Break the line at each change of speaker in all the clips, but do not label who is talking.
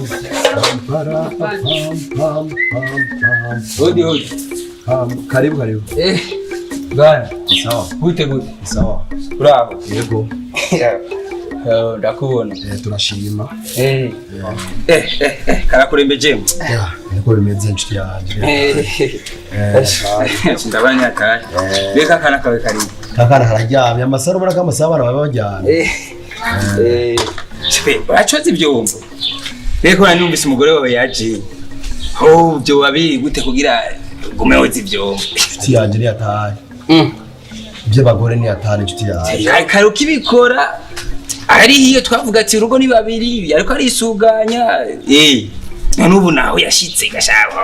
Pam, pam, pam, pam.
Hodi hodi.
Pam. Karibu karibu.
Eh, bwana,
Sawa.
gute gute.
Sawa.
Bravo.
Yego.
Eh, ndakubona.
Eh, turashima.
Eh. Eh, eh, eh, karakurembeje.
Ya, niko bimeze inshuti yanjye.
Eh. Ndabona nyakaye. Reka kana kawe karibu.
Kakana kararyamye amasaro ubona ko amasaha abana baba baryamye.
Eh. Eh. Sipe, uracoza ivyombo. Reko numvise umugore wawe yaje. Oh, byo wabiri gute kugira gume woza ivyombo.
Inshuti yanjye ntiyataye. Iby'abagore ntiyataye inshuti yanjye.
Kare ukibikora ari hiyo twavuga ati urugo ni babiri ariko arisuganya eh none ubu naho yashitse gashabo.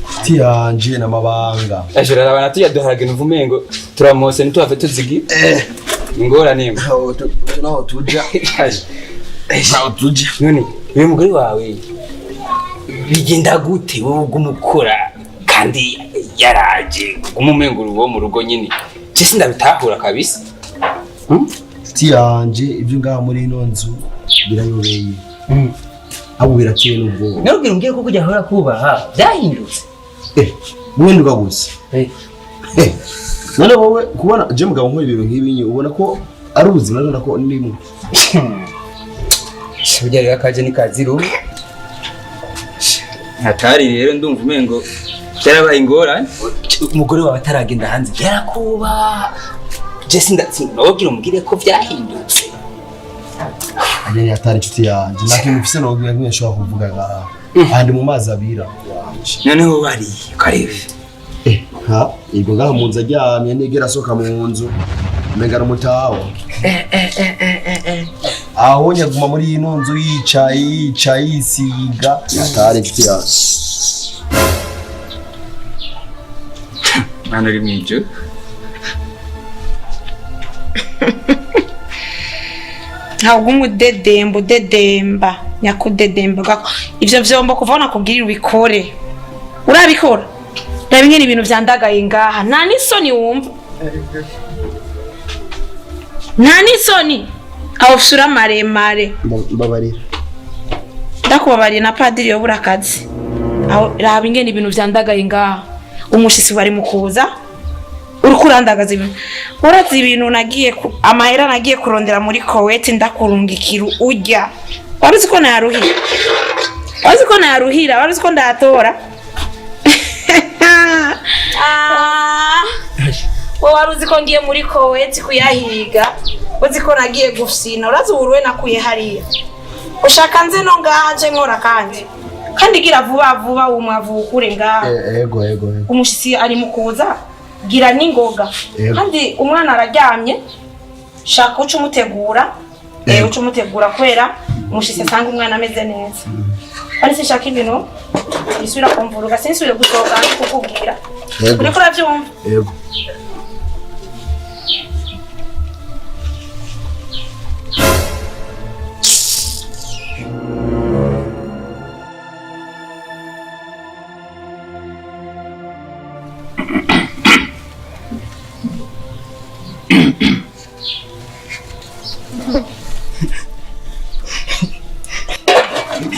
Inshuti yanjye n'amabanga.
Ashora abana tujya duharage numva umengo turamose ntituhave tuzigi ingorane imwe.
Naho tuja. Naho tuja.
None uyu mugore wawe bigenda gute wowe uguma ukora kandi yaraje uguma umengo uri uwo mu rugo nyine je sindabitahura kabisa. Hmm?
Inshuti yanjye ibyo ngaha muri ino nzu birayobeye. Abo birateye n'ubwoba.
Narubwira umbwire ko kujya ahora kubaha byahindutse.
Eh, mwenduka gusa.
Eh.
Eh, none wowe kubona je mugabo nkora ibintu nk'ibi nye ubona ko ari ubuzima none ko ndimo.
Burya rero akaje ni kaziru hatari rero ndumva umengo byarabaye ingorane umugore wawe ataragenda hanze yarakuba je sinababwira umubwire ko byahindutse.
Ajye yatari inshuti yanjye. Nta kintu mfise no kimwe nshobora kuvuga ngaha. Ahandi mu mazi abira.
Noneho bari karebe.
Eh, ha, yego ngaha mu nzu aryamye nigera asohoka mu nzu. Umenga ni umutaho. Aho nyaguma muri ino nzu yicaye yicaye yisiga. Yatari inshuti yanjye.
Mwana uri mw'ijuru.
Ntabwo umudedemba udedemba nyakudedemba ivyo vyombo kuva nakubwirira ubikore urabikora raba ingene ibintu vyandagaye ngaha nta n'isoni wumva nta n'isoni aho ufyura maremare.
Mbabarira.
Ndakubabariye na padiri yobura akazi aho raba ingene ibintu vyandagaye ngaha umushitsi wari mu kuza uriko urandagaza ibintu urazi ibintu nagiye amahera nagiye kurondera muri Kuwait ndakurungikira urya wari uzi ko nayaruhira wari uzi ko nayaruhira wari uzi ko ndayatora. Ah, wowe wari uzi ko ngiye muri Kuwait kuyahiga uzi ko nagiye gufyina urazi uburuwe nakuye hariya ushaka nze no ngaha nje nkora kandi kandi gira vuba vuba umwavu ukure ngaha.
Ego ego ego.
Umushitsi ari mu kuza gira n'ingoga kandi umwana araryamye shaka uca umutegura uca umutegura kubera umushitsi asanga umwana ameze neza kandi sinshaka ibintu bisubira kumvuruga sinsubire gusohoka hanze kukubwira.
Yego.
Uriko uravyumva?
Yego.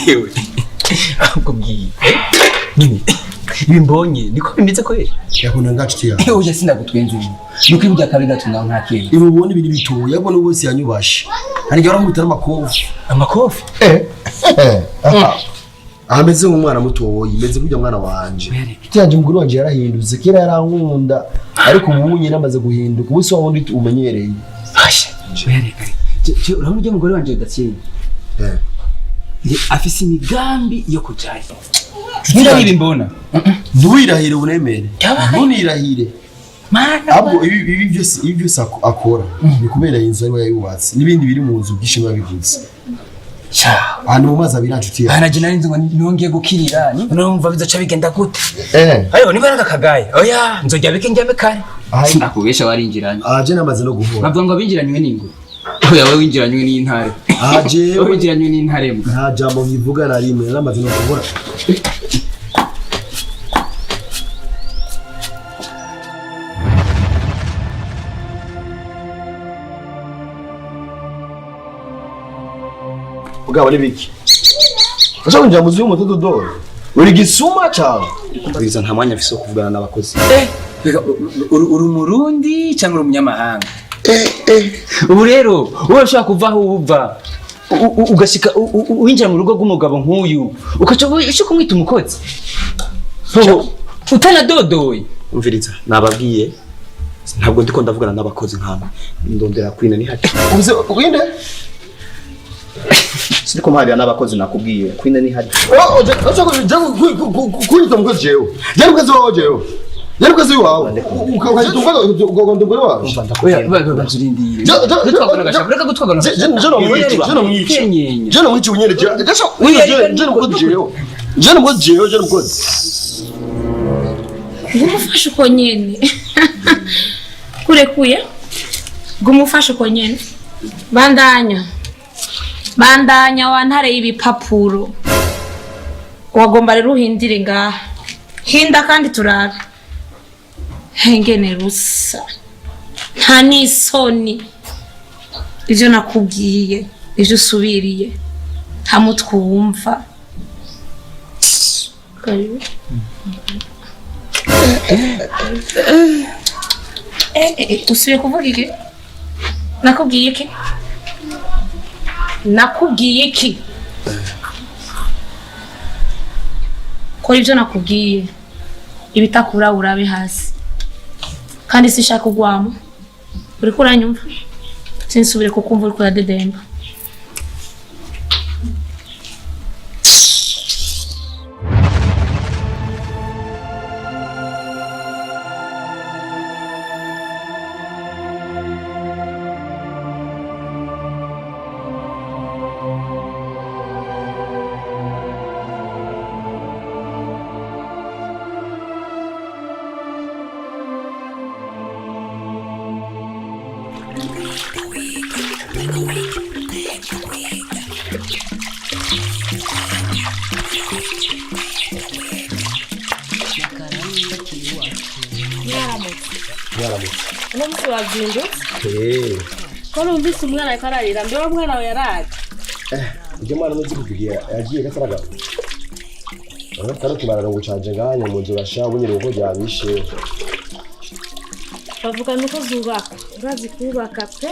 Yewe ahubwo bwiye nyine ibi mbonye niko bimeze kweli.
Yakunda ngaha inshuti yanjye.
Oya sinagutwenza ubu nuko ibi byakabi gatunga nka kera.
Ibi ubona ibi ni bitoya ariko n'ubu wese yanyubashe. Hari igihe arakubita n'amakofi.
Amakofi?
Eh. Aha. Ameze nk'umwana mutoyi, meze nk'ujya mwana wanje. Inshuti yanjye umugore wanje yarahindutse, kera yarankunda ariko ubu nyine amaze guhinduka, ubu si wa wundi umenyereye.
Asha, wereka. Je urabona ujya mugore wanje udatsinda.
Eh.
Afise imigambi yo kujayo. Ngira ibi mbona.
Ntuwirahire ubunemere. Ntunirahire.
Mana.
Ahubwo ibi byose ibi byose akora ni kubera inzu ariwe yayubatse n'ibindi biri mu nzu byinshi babiguze. Ahantu mu mazi abira inshuti yawe.
Ana je nari nzi ngo nongeye gukirira none bizoca bigenda gute?
Eh.
Ayo niba ari akagaye. Oya nzojya bike njyame kare. Akubesha warinjiranye.
Ah je namaze no guhora.
Bavuga ngo binjiranywe n'ingwe. Oya wewe winjiranywe n'intare.
Ah je
winjiranywe n'intare mbwa.
Nta jambo nkivuga na rimwe namaze no guhora. Mugabo ni biki? Urashaka kwinjira mu nzu y'umuntu utadodora? Uri gisuma cyane. Biza nta mwanya mfise wo kuvugana n'abakozi.
Reka, uri umurundi cyangwa uri umunyamahanga? Ubu rero wowe ushobora kuva aho uva ugashika winjira mu rugo rw'umugabo nk'uyu, ukaca uca kumwita umukozi. Hoho, utanadodoye.
Umviriza, nababwiye ntabwo ndiko ndavugana n'abakozi nk'aba. Ndondera Queen ni hari.
Ubuze winde?
Siniko mpariya n'abakozi, nakubwiye Queen ni hari.
Oh, urashaka kunyita umukozi jewe? Jewe umukozi wawe jewe? Jewe umukozi wawe? Ukahita umukozi ugakunda umugore wawe?
Umva
Oya,
ndakubwiye.
banza urindire.
Je-
Reka gutwagana agashaka, reka gutwagana
Je no mwica, je no mwica.
Kenyenya.
Je no mwica unyere je.
Oya,
Je no mukozi jewe. Je no mukozi jewe, je no mukozi.
Gumufashe uko nyene, kurekuye, gumufashe uko nyene. Bandanya, bandanya wa ntare y'ibipapuro. Wagomba rero uhindire ngaha, hinda kandi turabe hengene rusa. Nta n'isoni, ivyo nakubwiye ivyo usubiriye hamwe twumva. Karibu. Usubiye kuvuga iki? Nakubwiye iki? Nakubwiye iki? Kora ibyo nakubwiye, ibitakura urabe hasi. Kandi sinshaka kugwamo. Uriko uranyumva? Sinsubire kukumva uriko uradedemba.
Uno munsi wazindutse.
Eh.
Ko numvise umwana ariko ararira, mbe wa mwana we yaraje?
Ujya mwana nuzi kugiye yagiye gataraga. Karo kibarara ngo canje nganya mu nzu rasha bunyere uko ryabishe.
Bavuga nuko zubaka, urazi kubaka pe.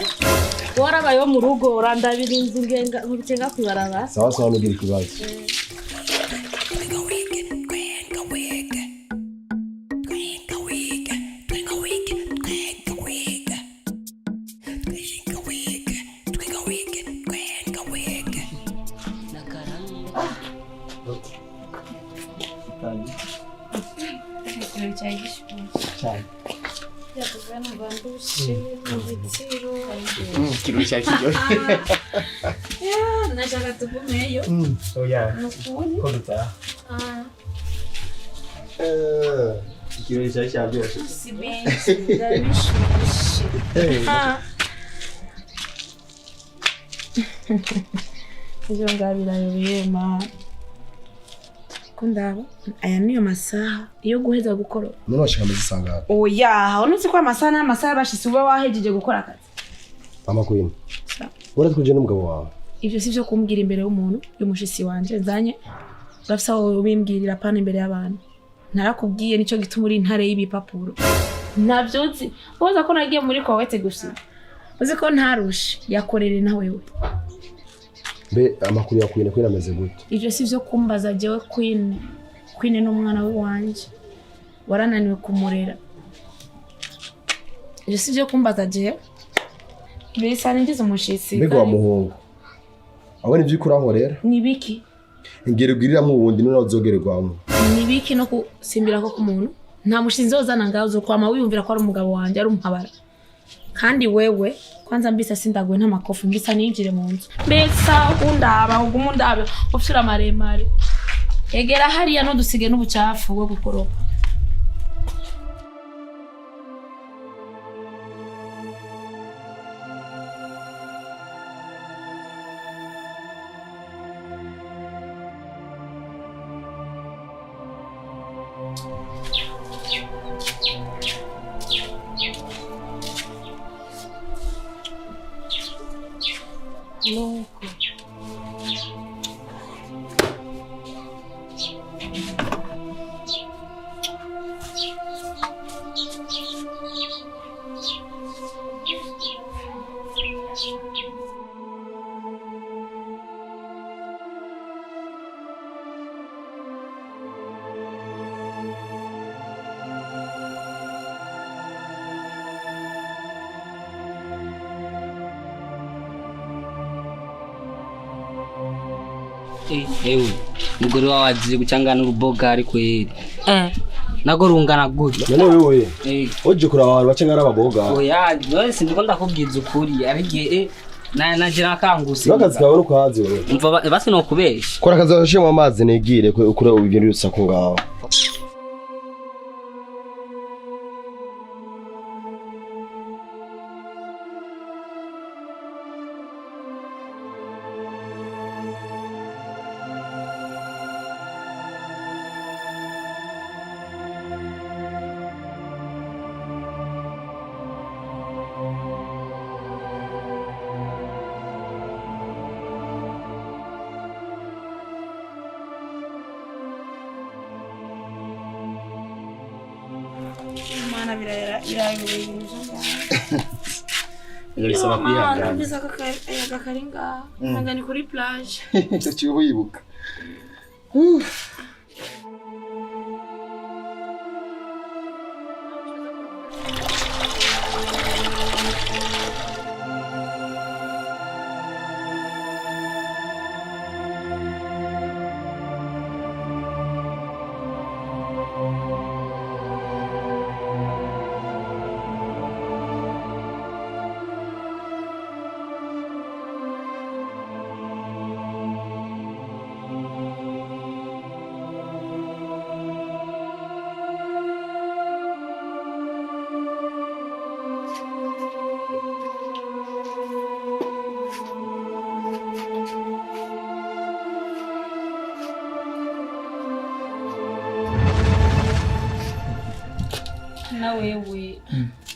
Warabayeho mu rugo, urandabira inzu ngenga ngenga kwibarabara.
Sawa sawa, nugira ikibazo.
Cyane.
Ikirori cyari kiryoshye.
Nashaka tugumeyo.
Oya,
Nukuri.
ko dutaha. Ikirori cyari cyaryoshye.
Si benshi byari bishushe. Ivyo ngabirayobiye ma ko ndaba aya niyo masaha yo guheza gukora.
None washika muzisanga.
Oya, unuzi ko amasaha n'amasaha bashitse uba wahejeje gukora akazi.
Mama Queen.
Sawa.
Uratwije n'umugabo wawe.
Ivyo si vyo kumbwira imbere y'umuntu y'umushitsi wanje nzanye. Urafise aho ubimbwirira, pana imbere y'abantu. Narakubwiye, nico gituma uri intare y'ibipapuro. Ntabyo nzi. Ubaza ko nagiye muri kowete gusa, uzi ko ntarushe yakorere na wewe.
Mbe amakuru ya Queen, Queen ameze gute?
Ivyo si vyo kumbaza jewe. Queen, Queen ni umwana w'iwanje, warananiwe kumurera. Ivyo si vyo kumbaza jewe. Mbese ningize umushitsi.
Mbega wa muhungu. Abona ibyo ukora nkorera.
Ni biki?
Ingero ugiriramwo ubundi none uzogererwamwo.
Ni biki no kusimbira ko k'umuntu? Nta mushinzi nzozana ngaho uzokwama wiyumvira ko ari umugabo wanje, ari umuhabara. Kandi wewe kwanza mbisa sindaguwe ntamakofi, mbisa ninjire mu nzu. Mbesa undaba, ugume undabe ufyura maremare. Egera hariya ntudusige n'ubucafu bwo gukoropa. Nuko.
Ewe mugore wawe azize gucangana uruboga ari kweri nago rungana gutya.
None wewe
Eh,
uje kuraba abantu baca nk'arababoga?
Oya, none sindiko ndakubwiza ukuri, ari igihe na naje nakanguse.
N'akazi kawe nukazi wewe.
Umva basi nokubesha.
Kora akazi washiremo amazi nigire kure ibyo urusaku ngaho.
Imana birayobeye ibintu.
Bisaba kwihangana.
Numvise aka akayaga kari ngaha nanga ni kuri plage.
Icyo kiba wibuka.
Na wewe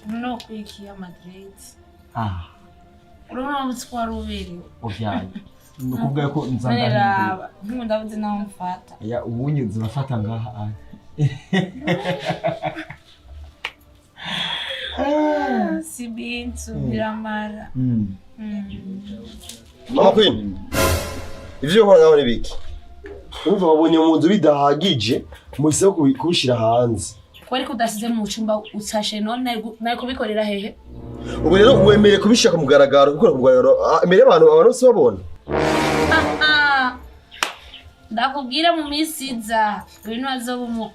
no kwikiya Madrid.
Ah.
Urabona ko wari uberewe.
Ovyaye ni ukuvuga ko nzandahindura.
Raba nk'ubu ndabuze naho mfata.
Ya ubunye zirafata ngaha aya.
Si bintu biramara.
Mama Queen, ivyo ukora ngaho ni biki? Urumva babonye mu nzu bidahagije, muhisemo kubishira hanze.
Ko ariko udasize mu cyumba utashe, none nari kubikorera hehe?
Ubu rero wemeye kubishira ku mugaragaro, gukora ku mugaragaro imbere y'abantu, abantu bose babona.
Ndakubwira mu minsi iza ibintu azoba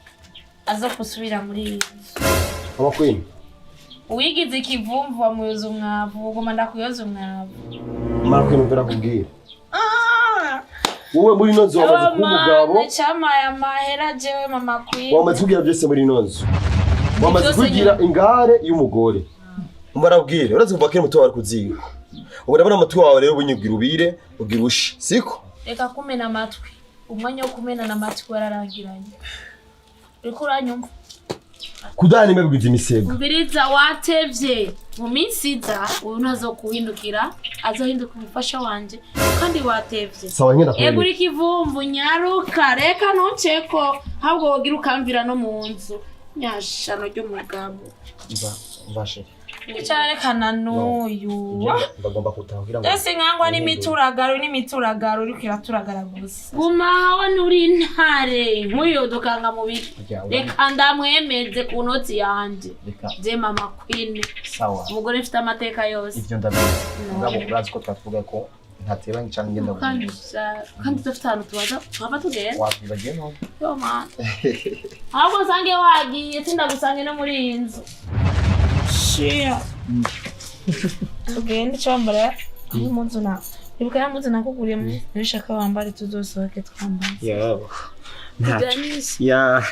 azo gusubira muri iyi nzu.
Mama Queen.
Uwigize ikivumvu wamuyoza umwavu, ugoma ndakuyoza umwavu.
Mama Queen, umvira kubwira. Wowe muri ino nzu wamaze kuba umugabo,
Cyamaye amahera jewe mama Queen.
Wamaze kugira byose muri ino nzu. Wamaze
Byose.
Kugira ingare y'umugore. Mbarabwire, urazi kuva kera muto wawe kuziga. Ubu ndabona amatwi wawe rero ubunyibwira ubire, ugira ushe, siko?
Reka kumena amatwi, umwanya wo kumenana amatwi wararangiranye. Uriko uranyumva?
Kudahana imwe imisego.
Umviriza, watevye. Mu minsi iza uyu ntazokuhindukira, azohinduka umufasha wanje, kandi watevye.
Sawa nyine.
Ego.
Ndakwereka.
Uri kivumvu, nyaruka, reka ntuceko, ahubwo wogira ukamvira no mu nzu nyashano ry'umugabo.
Mva chérie.
Icarekana n'uyu.
Ndagomba kutaha kugira ngo
Ese nkangwa n'imituragaro n'imituragaro, uriko iraturagara gusa. Guma aho nturi intare nk'uyodokanga mu biti. Reka ndamwemeze ku noti yanje.
Reka.
Je mama Queen.
Sawa.
Umugore mfite amateka yose.
Ivyo ndabizi, mugabo urazi ko twatuvuga ko ntateba canke ngenda.
Kandi kandi dufite ahantu tubaza tuhava tugenda.
Wakwibagiye none?
Yo man, ahubwo nsange wagiye, sindagusange no muri iyi nzu. Shia, tugende cyambara y'umunsi na ibuka ya munsi nakuguriye, nishaka wambare, tuzosohoke twambaye.
Yabo ntacyo.
Tuganishe.
Ya.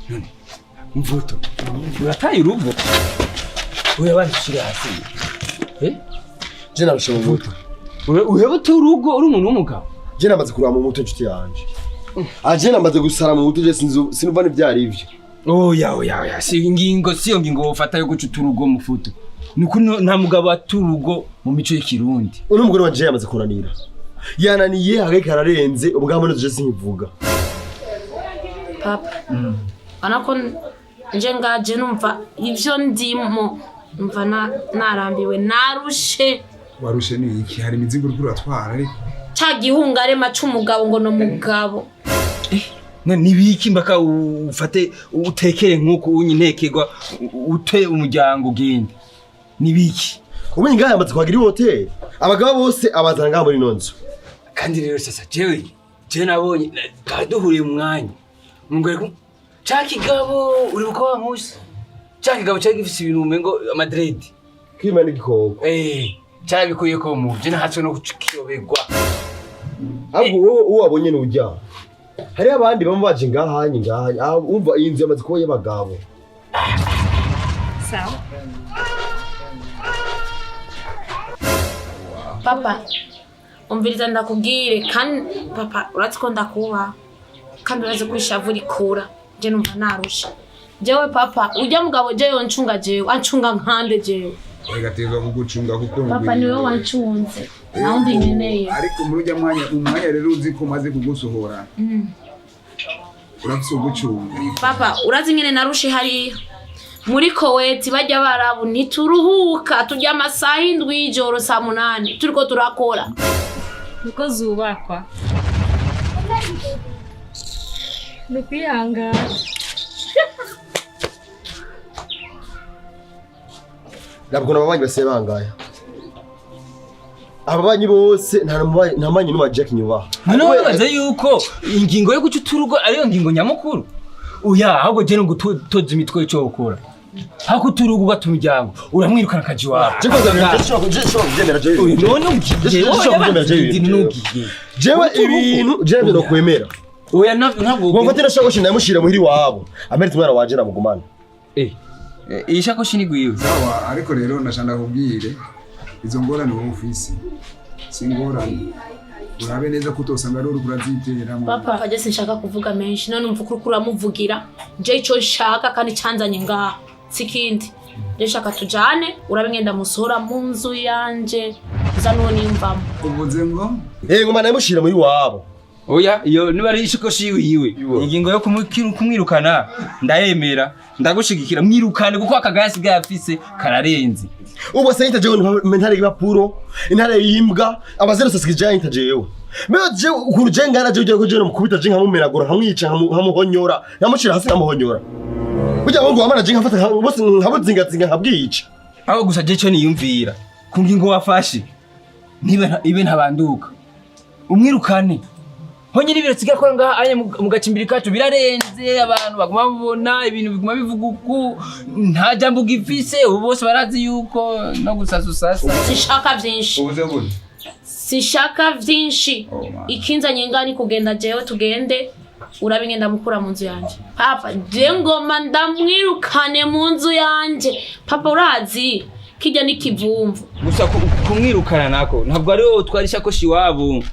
None mvuto urataye urugo oya bandishira hasi.
Je narushe mu mutwe.
Uheba uta urugo uri umuntu w'umugabo.
Je namaze kuraba mu mutwe, inshuti yanje. Aje namaze gusara mu mutwe, je sinumva n'ivyari ivyo.
Oya, oya, oya, si ingingo, si iyo ngingo wofata yo guca uturugo mufuto. Nuko nta mugabo ata urugo mu mico y'ikirundi.
Uno mugore wanje yamaze kunanira, yananiye hagake kararenze ubwabo je sinkivuga.
Papa, ubona ko nje ngaje numva ivyo ndimo, numva narambiwe, narushe.
Warushe ni iki? Hari imizigo uriko uratwara ariko?
Ca gihungarema c'umugabo ngo no mugabo.
None nibiki mbaka ufate utekere nk'uko unyintekerwa ute umuryango ugende? Nibiki?
Umenye ngaha yamaze kuhagira ihoteli, abagabo bose abazana ngaha muri ino nzu.
Kandi rero sasa jewe nabonye twari duhuriye mu mwanya umugore ko ca kigabo uribuka wa munsi ca kigabo cari gifise ibintu umengo amadredi.
Kwima n'igikoko.
Carabikuyeko mu je nahatswe no kukiyoberwa.
Ahubwo wowe uwo wabonye nujya hariho abandi bamwe baje ngahanye ngahanye. Ah, umva, iyi nzu yamaze kuba iy'abagabo.
Sawa papa, umviriza ndakubwire. Kandi papa, urazi ko ndakubaha kandi urazi ko ishavu rikura. Je numva narushe jewe papa. Ujya mugabo je yoncunga jewe, ancunga nkande jewe?
Gaterwa kugucunga kuko
Papa, niwe wancunze, nawe undi nkeneye.
Ariko muri ujya mwanya, umwanya rero uzi ko umaze kugusohora, urafise ugucunga.
Papa, urazi ingene narushe hariya muri Koweti? Bajya barabu ntituruhuka, turya amasaha 7 y'ijoro, saa 8 turiko turakora.
Niko zubakwa, ni ukwihangana.
Ntabwo ababanyi basigaye bangaya, ababanyi bose nta mubanyi n'umwe Jack nyubaha.
None wibaza yuko ingingo yo guca uturugo ariyo ngingo nyamukuru? Oya, ahubwo je ngo toza imitwe ico wokora hako uturugo ugata umuryango, uramwirukana akaja iwawe.
Je kwanza je nshobora kubyemera jewe.
Oya, none ugiye
Je nshobora kubyemera jewe ibintu.
Nugiye.
Jewe ibintu jewe ntabwo kwemera.
Oya, ntabwo.
Ngo mfate nashakoshi ndamushira muhiri wabo, amerite umwana wanje namugumana.
Iyi shakoshi ni gwiwe.
Sawa, ariko rero ndashaka ndakubwire, izo ngorane wowe ufise si ingorane, urabe neza ko utosanga ari uriko uraziteramo.
Papa, je sinshaka kuvuga menshi. None umva uko uramuvugira. Je ico nshaka kandi canzanye ngaha sikindi, je nshaka tujane urabe ngenda musohora mu nzu yanje, nza nuwo nimvamo.
Uvuze ngo?
Ngoma ndamushira muhiri wabo.
Oya, iyo niba ari ishakoshi yiwe, ingingo yo kumwirukana ndayemera, ndagushigikira, mwirukane kuko akagaya asigaye afise kararenze.
Ubu se yita jewe intare y'ibapuro, intare y'imbwa abazero sasike yita jewe mbega jewe ukuntu je ngana jewe ko jewe mukubita je nkamumenagura, nkamwica, nkamuhonyora, nkamushira hasi, nkamuhonyora burya ngo wamara je nkafata bose nkabuzingazinga nkabwica.
Aho gusa je cyo niyumvira ku ngingo wafashe, niba ibe ntabanduka, umwirukane honyine. Ibiro nsigaye akora ngaha anya mu gacimbiri kacu birarenze, abantu baguma babona ibintu biguma bivuga uku, nta jambo ugifise. Ubu bose barazi yuko no gusasa usasa.
Sinshaka vyinshi.
Uvuze gute?
Sinshaka vyinshi.
Oh, man.
Ikinzanye ngaha ni kugenda jewe, tugende urabe ngenda mukura mu nzu yanje. Papa, je ngoma ndamwirukane mu nzu yanje. Papa, urazi kijya n'ikivumvu.
Gusa kumwirukana nako ntabwo ari wowe utwara ishakoshi iwabo.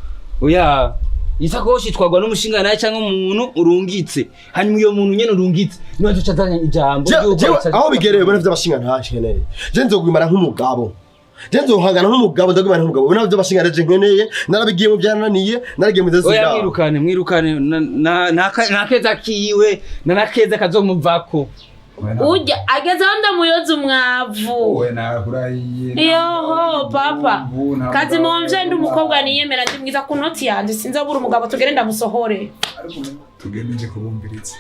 Oya, isakoshi itwarwa n'umushinga nawe cyangwa umuntu urungitse, hanyuma iyo muntu nyene urungitse niwe azoca azana ijambo ry'uko
Jewe aho bigereye ubona vy'abashinga ntasheneye, je nzogwimara nk'umugabo, je nzohangana nk'umugabo, ndagwimara nk'umugabo. Ubona vy'abashinga ntaje nkeneye, narabigiye mu byananiye, naragiye mu
Oya.
zindi.
Mwirukane, mwirukane, na keza kiwe na nakeza kazomuvako.
Urya ageze aho ndamuyoza umwavu.
Oya, nakurahiye.
Yoho papa, kazimomvye ndi umukobwa niyemera, ndi mwiza ku noti yanje, sinzabura umugabo. Tugende ndamusohore.
Tugende nje kubumviriza.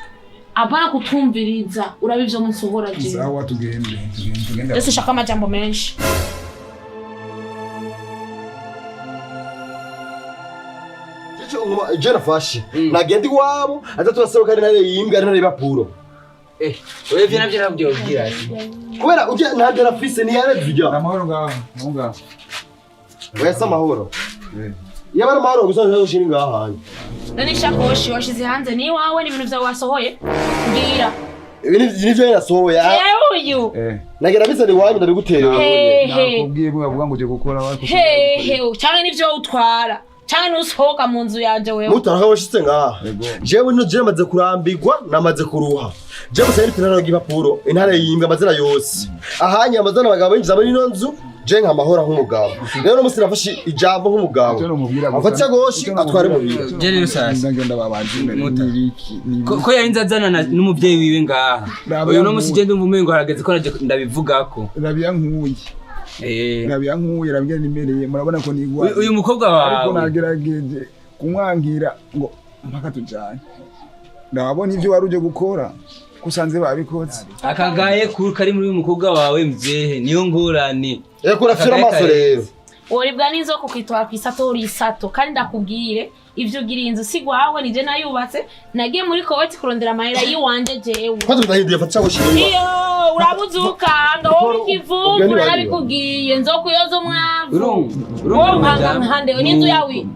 Apana kutumviriza, urabe ivyo musohora jewe.
Sawa, tugende, tugende, tugende.
Ese ushaka amajambo menshi?
Je nafashe nagenda iwabo aza turasohoka ari ntare yimbwa, ari ntare y'ibapuro.
Oya, ivyo navyo ntabyo wobwira.
Kubera ujya nta derafise ntiyareze ujya.
Amahoro ngaho, aho ngaho.
Oya, si amahoro. Iyo ari amahoro gusa ntazo ushinga ngaha hanyu.
None ishakoshi washize hanze ni iwawe n'ibintu vyawe wasohoye? Mbwira.
Ibi nivyo nasohoye.
Jewe uyu.
Nagera bizana iwanyu ndabiguterera.
Hehe.
Nakubwiye bavuga ngo uje gukora ariko
Hehe, canke nivyo utwara. Canke nusohoka mu nzu yanje wewe.
Mutara aho washitse ngaha. Jewe no jewe maze kurambirwa namaze kuruha. Jewe gusa n'ipantaro y'ibapuro intare yimbwa amazina yose. Ahanya amazina abagabo binjiza muri ino nzu je nka amahora nk'umugabo. Rero no musi nafashe ijambo nk'umugabo. Afata goshi atware mu biro.
Je rero sasa
ndagenda babanje nibiki
ko yarinze azana n'umuvyeyi wiwe ngaha. Uyu no musi je ndumva umengo harageze ko naje ndabivugako.
Rabiya nkuye. Rabiya nkuye rabwira nimereye murabona ko nigwa.
Uyu mukobwa wawe.
Ariko nagerageje kumwangira ngo mpaka tujane. Ndabona ivyo wari uje gukora kusanze babikoze.
Akagaye kuri kari muri uyu mukobwa wawe mvyehe niyo ngorane.
Eko urafyura amaso rero.
Woribwa n'inzoka ukitwara kw'isato uri isato kandi ndakubwire ivyo ugira inzu si gwawe nije nayubatse nagiye muri koweti kurondera amahera yiwanje jewe.
Kwanza ndahinduye fata goshi.
Iyo urabuzukanga wowe ikivumbu narabikubwiye nzokuyoza umwavu. Urumva ukanga nkande n'inzu yawe.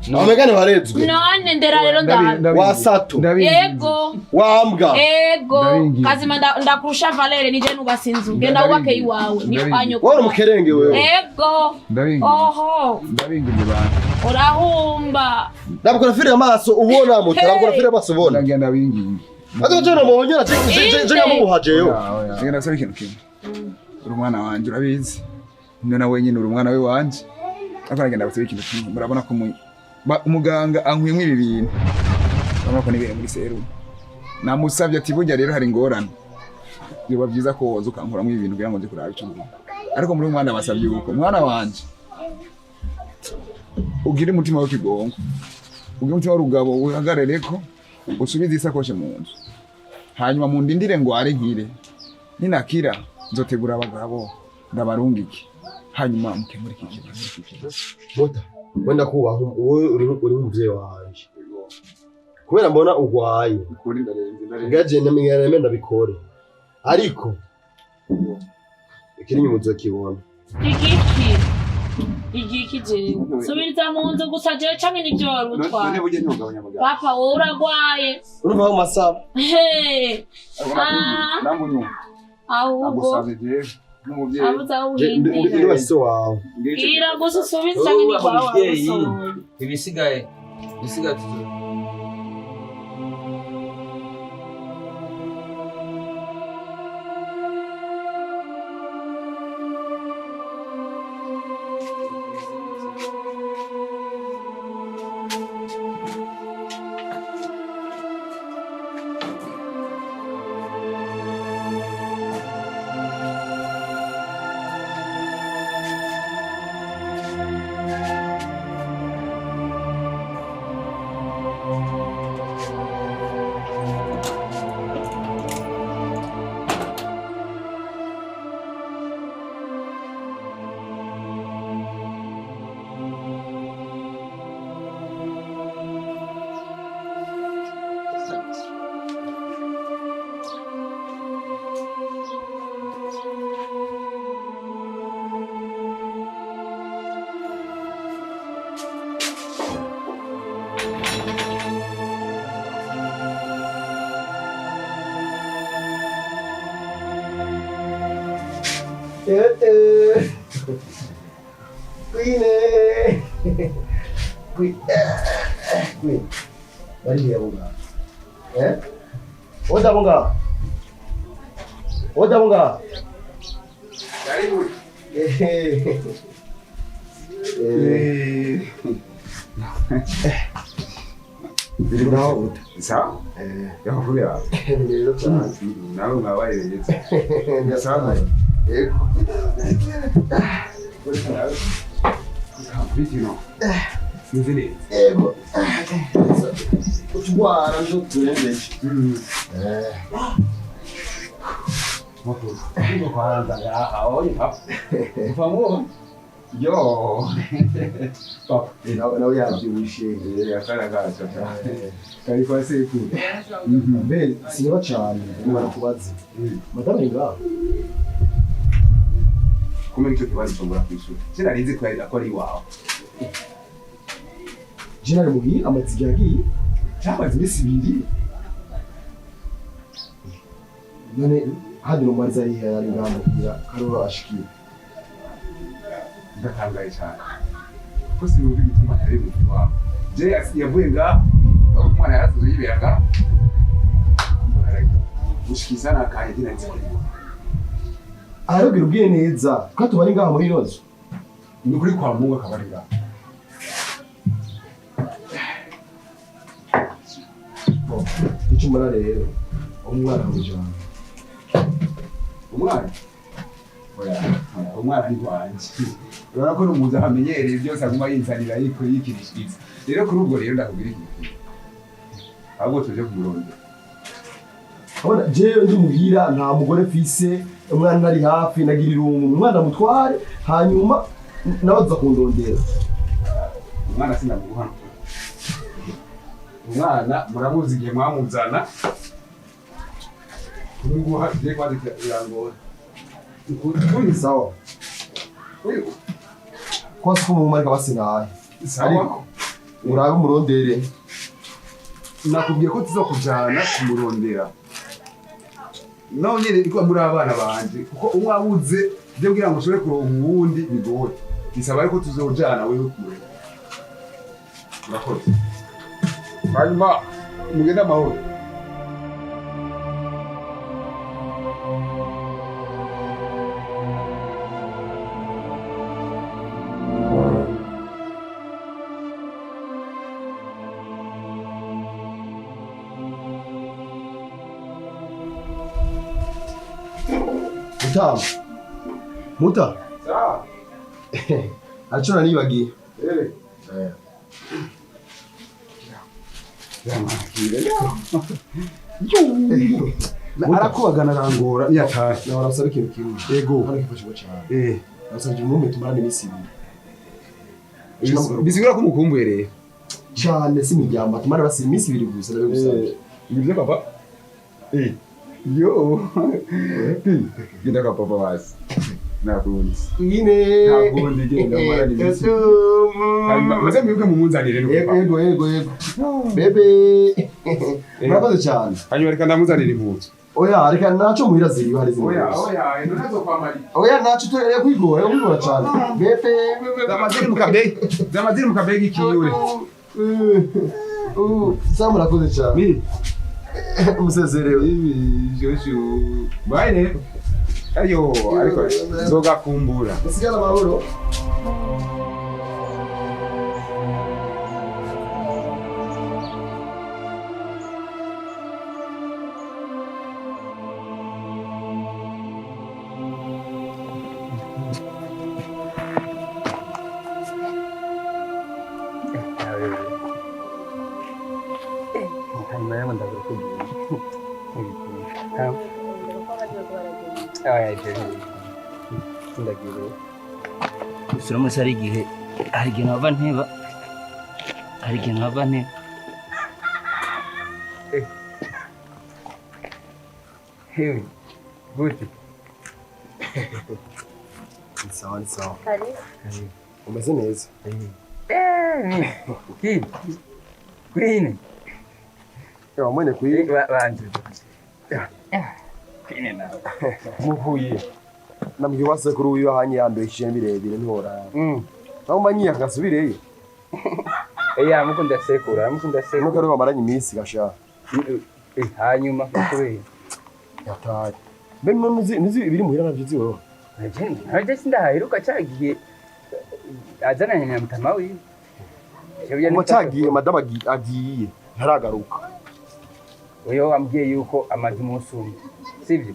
Amegane warezwe.
None ndera rero ndabe.
Wasato.
Yego.
Wambwa.
Yego. Kazima ndakurusha Valere nije nubase inzu. Genda wubake iwawe. Ni kwanyo.
Wowe umukerenge wewe.
Yego. Oho.
Ndabinginze bantu.
Urahumba.
Ndabukora firi amaso ubona muto. Ndabukora firi amaso ubona.
Ndagenda binginze.
Azo je no muhonyora je nkamuha jewe.
Ngenda saba ikintu kimwe. Uri umwana wanje urabizi. None wenyine uri umwana we wanje. Ariko nagenda gusaba ikintu kimwe. Murabona ko umuganga ankwimwe ibi bintu. Urabona ko nibere muri serumu. Namusabye ati burya rero hari ingorane. Biba byiza ko woza ukankuramo ibi bintu kugira ngo nze kuraba ico mvuga. Ariko muri umwana basabye uko mwana wanje ugire umutima w'ikigongo. Ugire umutima w'urugabo uhagarareko usubize isakoshe mu nzu. Hanyuma mundindire ngo are nkire. Ninakira nzotegura abagabo ndabarungike. Hanyuma mukemure iki kibazo.
Mota wenda kubaha wowe uri umuvyeyi wanje. Kubera mbona ugwaye. Ngaje ndamenyana ndabikore. Ariko ikiri nyuma uzokibona.
Igiki. Igiki jewe. Subiriza mu nzu gusa jewe canke nivyo wari utwaye.
None burya ntugabanya amagara.
Papa wowe uragwaye.
Urumva aho masaba.
He.
Nangu
Ahubwo.
Agusavye jewe. N'umuvyeyi.
Abuza uhindira.
Ndi wese wawe.
Ira gusa usubize canke ni kwawe warusohoye.
Ibisigaye. Ibisigaye tuzo.
Queen. Bari yabunga. Eh? Oda bunga. Oda bunga.
Karibu. Sawa? Yavuye. Nawe mwabaye neza. Sawa.
Yego. Yego. Utwara nzo turembeje.
Yo. Papa,
nawe yabyibushe.
Akara kari kwa sekuru.
Mbe sinaba cyane barakubaza. Madame ni ngaho.
Kumenya icyo kibazo ushobora kwishura. Sinarizi ko ari iwawe.
Jenali mubi amatsiko yagiye.
Cyamaze iminsi ibiri.
None hadi numariza ari he ari ngaho kugira Karoro ashikiye.
Ndatangaye cyane. Ko sinumva igituma atari mu iwabo. Je yavuye ngaho, aho umwana yarasuze yibera ngaho. Gushikiza nakaye dina nzi ko.
Arabwira ubwiye neza ko tubari ngaho muri ino nzu.
Ni ukuri kwa Mungu akaba ari ngaho.
Icyo mbona rero umwana w'ijana.
Umwana? Oya, umwana ni wanje. Urabona ko n'umuntu amenyereye byose aguma yinzanira yikirishiriza. Rero kuri ubwo rero ndakubwira ikintu kimwe. Ahubwo tuje kumurondera.
Abona jewe ndi muhira nta mugore mfise, umwana ari hafi nagira irungu, umwana mutware hanyuma nawe aza kundondera.
Umwana sinamuguha. Umwana muramuzi igihe mwamuzana. Kumuguha je kwaje birangora.
Kuri sawa. Kwa siku mu marika basinaye.
Sawa.
Urabe umurondere.
Nakubwiye ko tuzokujana kumurondera. Naho nyene niko muri abana banje kuko umwe abuze byo kugira ngo ushobore kuronka uwundi bigoye. Bisaba ariko tuzojana wewe kumurondera. Murakoze. Hanyuma mugende amahoro.
Muta. Muta.
Sawa.
Achona nibagiye.
Eh.
Eh.
Arakubagana arangora yataye.
Nawe arasaba ikintu kimwe.
Yego.
Hano kifashwa cyane.
Eh.
Arasabye umume tumarane iminsi ibiri.
Bisigura ko umukumbuye rero.
Cyane si imiryamba tumara basi iminsi ibiri gusa ndabigusabye.
Nibyo papa. Eh. Yo. Genda kwa papa basi. Nakundi.
Nyine.
Nakundi genda mara ni iminsi. Hanyuma muze mwibuke mumunzanire nuko.
Yego yego yego. Bebe. Murakoze cyane.
Hanyuma reka ndamuzanire impuzu.
Oya reka naco muhira ziri hari ziri.
Oya oya ino nazo kwa Mari.
Oya naco turere kwigora kwigora cyane. Bebe.
Zamaziri mukabegi. Zamaziri mukabegi kiyure.
Sa murakoze cyane. Musezerewe.
Jojo. Bye rero. Ayo ariko nzogakumbura.
Musigara amahoro.
Uramutse hari igihe nkava nteba hari igihe nkava nteba
hewe gute
ni sawa ni sawa umeze neza
kwine
ewa mwene kwine
banje kwine nawe
muhuye namubwiye wase kuri uyu ahanye yandohishije birebire ntihora naho manyiye akasubireyo
eya mukunda sekura mukunda sekura
nuko ari bamaranye iminsi gasha
hanyuma kubera
yatari mbe nuzi ibiri muhira navyo uzi wewe
nje sindahaheruka cagiye azananye na mutama wiwe
ngo cagiye madamu agiye ntaragaruka
uyo ambwiye yuko amaze umunsi umwe sivyo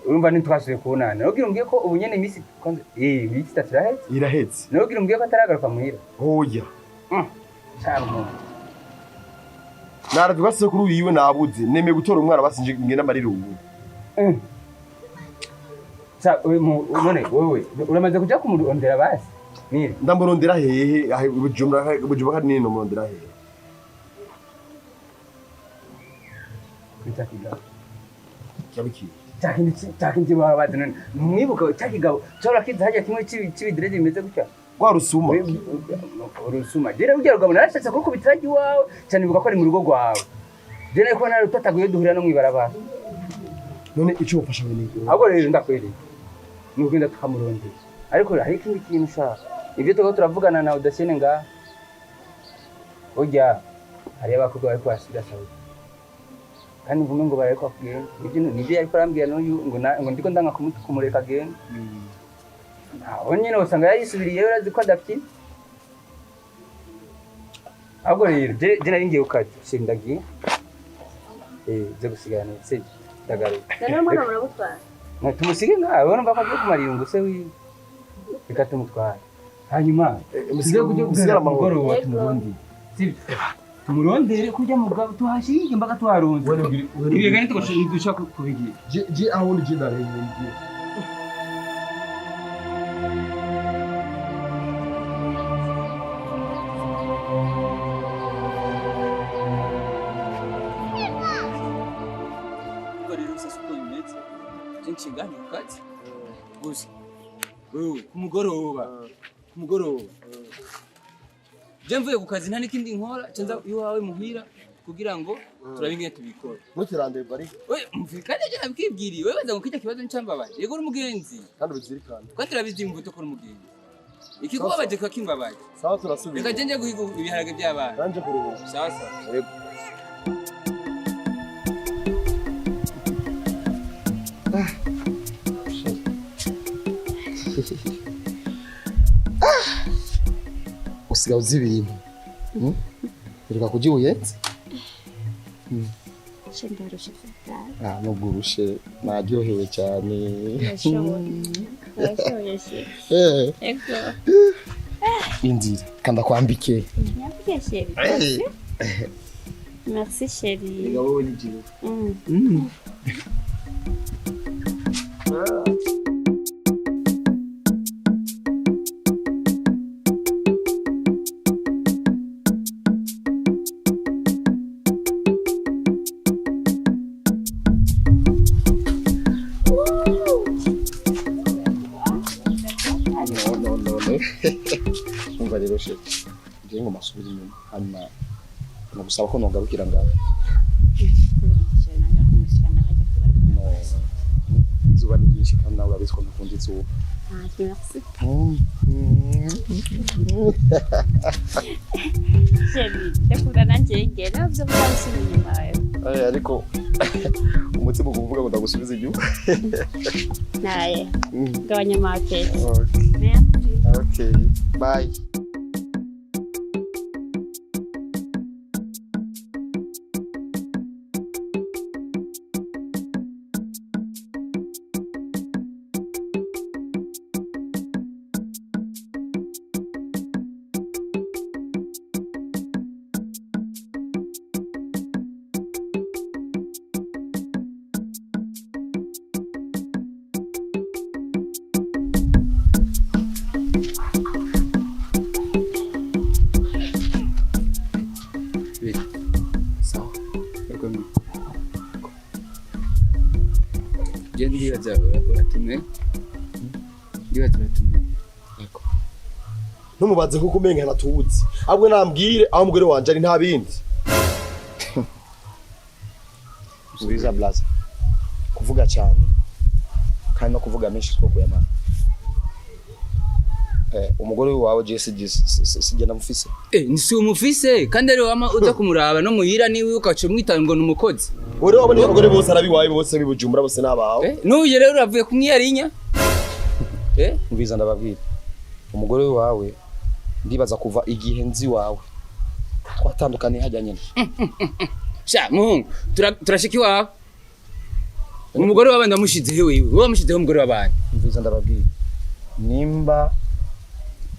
urumva ntitwasubiye kubonana nubwira umbwiye ko ubu nyene iminsi iminsi itatu irahetse
irahetse
nubwira umbwiye ko ataragaruka muhira
oya
cyane umuntu
naravuga se kuri wiwe nabuze nemeye gutora umwana basinje ngenda marirungu
none wewe uramaze kuja kumurondera basi nire
ndamurondera hehe Bujumbura kandi nini nomurondera hehe
kwita kigabo
cyabikiye
cakindi babazi none mwibuka cakigabo cora kiza hajya kimwe c'ibidirezi bimeze gutya
Rwa rusuma.
Urusuma rero ujya rugabo narashatse kurukubitira iwawe cyane, bivuga ko ari mu rugo rwawe. Je nari kubona rutataguye duhurira no mwibarabara.
None ico ufasha we ni
Ahubwo rero ndakwereka ni ugenda tukamurondera, ariko hari ikindi kintu ushaka, ibyo turiko turavugana na Odasene ngaha. Burya hariyo abakobwa bariko barasiga Saudi, kandi mvume ngo barariko kugenda. Nivyo yariko arambwira n'uyu ngo ngo ndiko ndanga kumureka agenda. Aho nyene usanga yayisubiriyeyo, urazi ko adafite. Ahubwo rero je nari ngiye kukazi shira, ndagiye je gusigana sibyo, ndagaruka.
Noneho umwana muramutwara?
Na tumusige ngaho, urumva ko agiye kumara irungu se wiwe, reka tumutware, hanyuma tuze kujya
musigare amahoro.
Mugoroba tumurondere, sibyo? Tumurondere kurya mugabo tuhashige mbaga tuharonze ibi kandi dushaka kubigira.
Je aho ni je ndarenye.
Ubwo rero sasa uko bimeze, je nshingane ku kazi gusa, wewe ku mugoroba je mvuye ku kazi, nta n'ikindi nkora, nca nza iwawe muhira kugira ngo turabe ingene tubikora.
Mutirande bari.
We mvikane, je nabwibwiriye wewe, baza ngo kijya kibazo ncambabaje. Yego, uri umugenzi.
Kandi ubizirikane.
Kandi turabizi imbuto ko uri umugenzi, ikikubabaje kiba kimbabaje.
Sawa, turasubira.
Reka je nje guhiga ibiharage by'abana.
Nanje kuruhuka.
Sawa sawa.
Yego. Usigaye uzi ibintu. Reka kujya ubuyenzi.
Ndarushe cyane.
Ah, nubwo urushe naryohewe cyane.
Urashoboye, urashoboye chéri.
Eh,
Ego.
Inzira kanda kwambike.
Nyambike chéri. Merci chéri.
Reka wowe ni jewe. No, no, no, no. Umva rero chéri, ngiye ngo masubire inyuma, hanyuma nagusaba ko nogarukira ngaho. No. Izuba ni ryinshi kandi nawe urabizi ko ntakunda izuba.
Ah, merci. Chéri, ndakunda nanjye ngera byo mwansubira inyuma.
Ariko umutima uvuga ngo ndagusubiza inyuma.
Naye. Gabanya amapeti.
Okay.
Merci.
Okay. Bye.
Sawa. Yego. Je ndibaza uratumwe, ndibaza uratumwe.
Ntumubaze kuko umenga ntatuzi, ahubwo nambwire aho umugore wanje ari, nta bindi. Subiza blaza, kuvuga cyane kandi no kuvuga menshi two kuyamara. Umugore wawe je sije namufise.
Eh, nsi umufise kandi ari wama uza kumuraba no muhira niwe, ukaca umwita ngo ni umukozi.
Uri wabona abagore bose arabiwaye, bose bibujumbura bose nabawe.
Eh, n'uyu rero uravuye kumwiyarinya. Eh.
Umviza ndababwira, umugore wawe ndibaza kuva igihe nzi wawe twatandukaniye hajya nyine.
Sha muhungu, turashika iwawe. Umugore w'abandi wamushizeho wewe, wowe wamushizeho umugore w'abandi.
Umviza ndababwira, nimba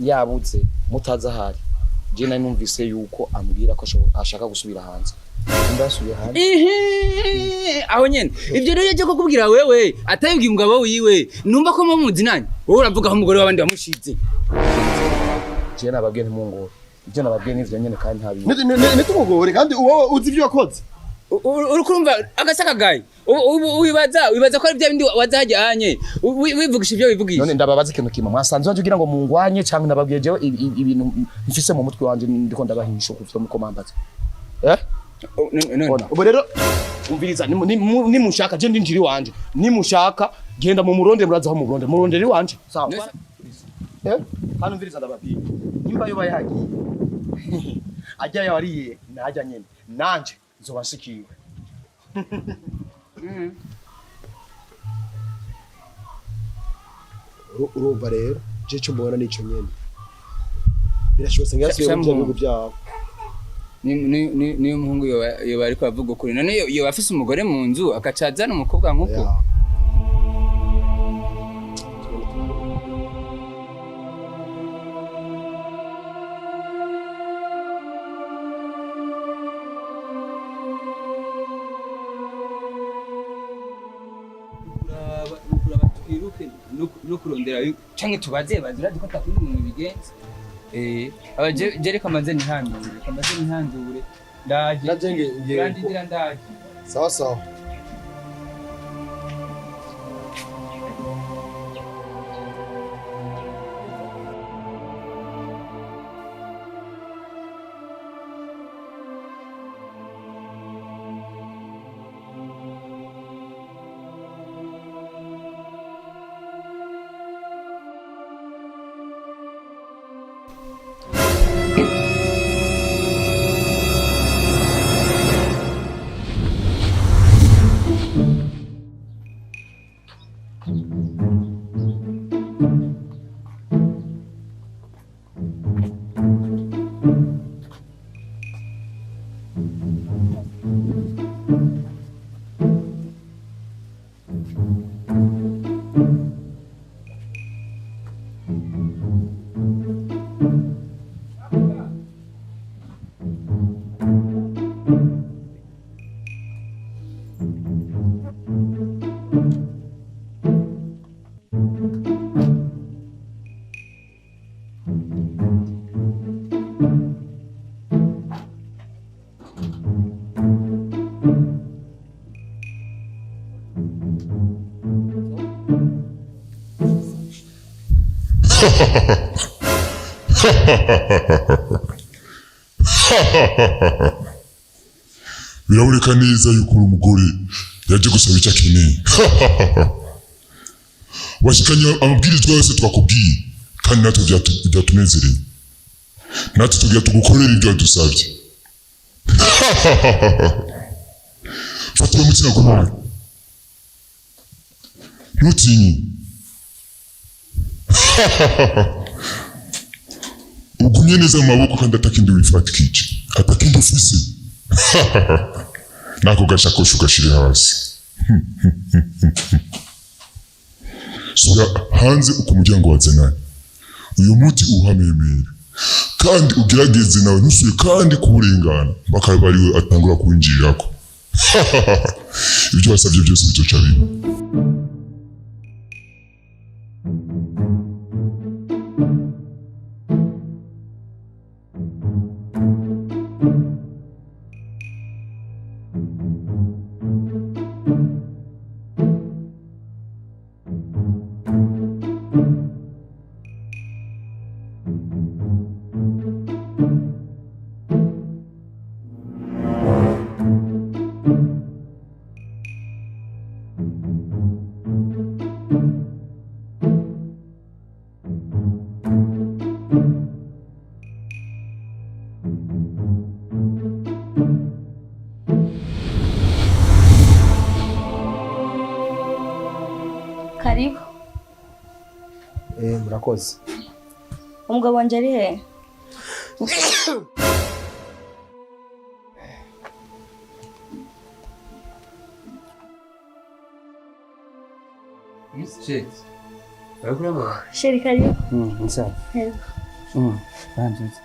yabuze mutazi ahari, je nari numvise yuko ambwira ko ashaka gusubira hanze, nimba yasubiye hanze.
Ihi, aho nyene ivyo rero yaje kukubwira wewe atabibwiye umugabo wiwe, numva ko muzi nani, wowe uravuga aho umugore w'abandi wamushize.
Je nababwiye ntimungore, ibyo nababwiye nivyo nyene kandi nta bindi.
Nitumugore kandi wowe uzi ivyo wakoze.
Uri kurumva agasakagaye wibaza wibaza ko ari bya bindi wazajyanye wivugisha ibyo wivugisha.
None ndababaza ikintu kimwe, mwasanze wanje ugira ngo mungwanye cyangwa ndababwiye jewe ibintu mfise mu mutwe wanje, ndiko ndabahisha kuvyo muko mambaza. Ona ubu rero umviriza, nimushaka je ndinjira iwanje, nimushaka genda mu muronde, muraza aho mu muronde, murondera iwanje, sawa? Hano umviriza, ndababwiye nimba yoba yagiye ajya yariye najya nyene nanje nzoba nshikiwe.
Urumva rero je icyo mbona nico nyene birashobotse ngasubiye mu bihugu byabo.
Niyo umuhungu yoba ariko avuga ukuri, none yoba afise umugore mu nzu agaca azana umukobwa nk'uko? Kuraba twiruke no kurondera canke tubaze bazira ko atakundi umuntu bigenza. Aba je reka manze nihandure, reka manze nihandure, ndaje.
Naje ngiye.
Urandindira ndaje.
Sawa sawa.
Biraboneka neza yuko uri umugore yaje gusaba icyo akeneye. Washikanye amabwirizwa yose twakubwiye, kandi natwe byatunezereye, natwe tugira tugukorera ibyo wadusabye. Fata uwo mutima guhaye, ntutinye, ugumye neza mu maboko, kandi atakindi wifatikije, atakindi ufise, nako gashakoshi ugashire hasi. Sura hanze uko umuryango wazananye uyu muti uhamemera, kandi ugerageze nawe ntusubire kandi kuwurengana mpaka abe ariwe atangura kuwinjirirako. Ibyo wasabye byose bizoca biba.
Karibu.
Murakoze.
Umugabo wanje ari he? Chéri, karibu.
Ni sawa.
Yego.
Banzutse.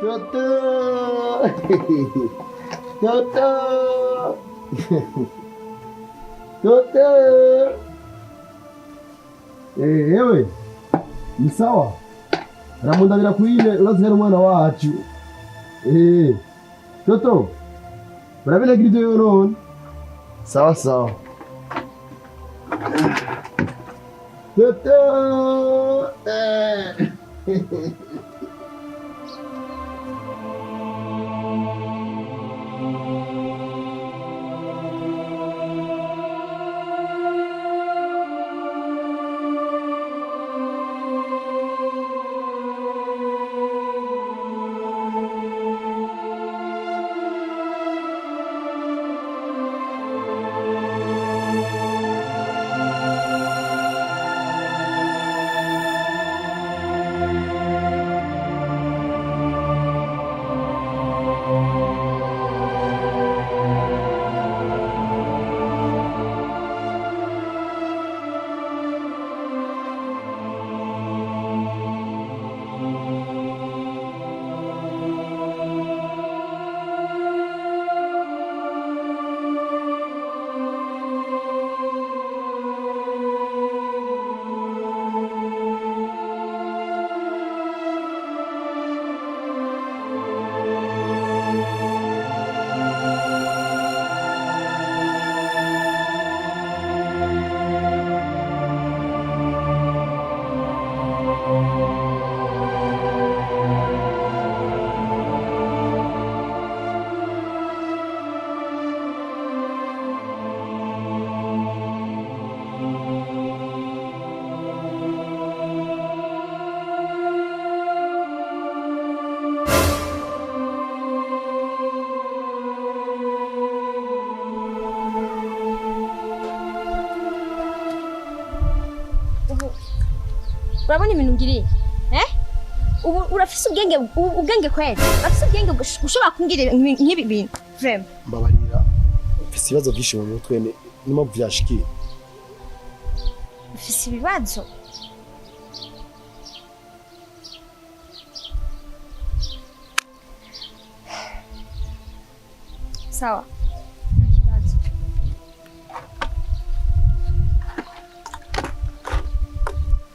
Toto. Toto. Toto. Ewe. Ni sawa. Ramundabira kuine urazigara umwana wacu. Toto. Urabona grido yonone. Sawa sawa. Toto.
Urabona ibintu ngiriye? Ubu urafise ubwenge ubwenge kweli? Urafise ubwenge ushobora kumbwira nk'ibi bintu? Vraiment.
Mbabarira. Mfise ibibazo byinshi mu mutwe nimo vyashikiye.
Mfise ibibazo? Sawa. Nta kibazo.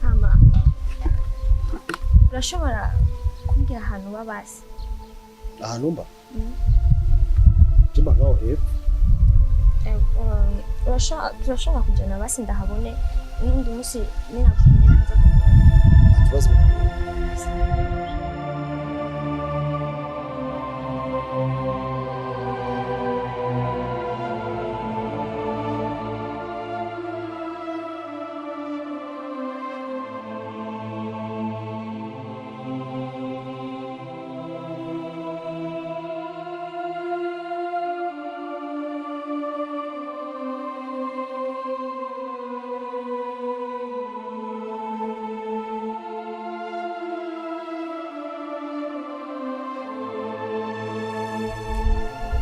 Hama. Urashobora kumbwira ahantu uba basi?
Ahantu mba? Je mba ngaho hepfo.
Turashobora kujyana basi ndahabone n'undi munsi ninakumenyera nza kubona.
Nta kibazo.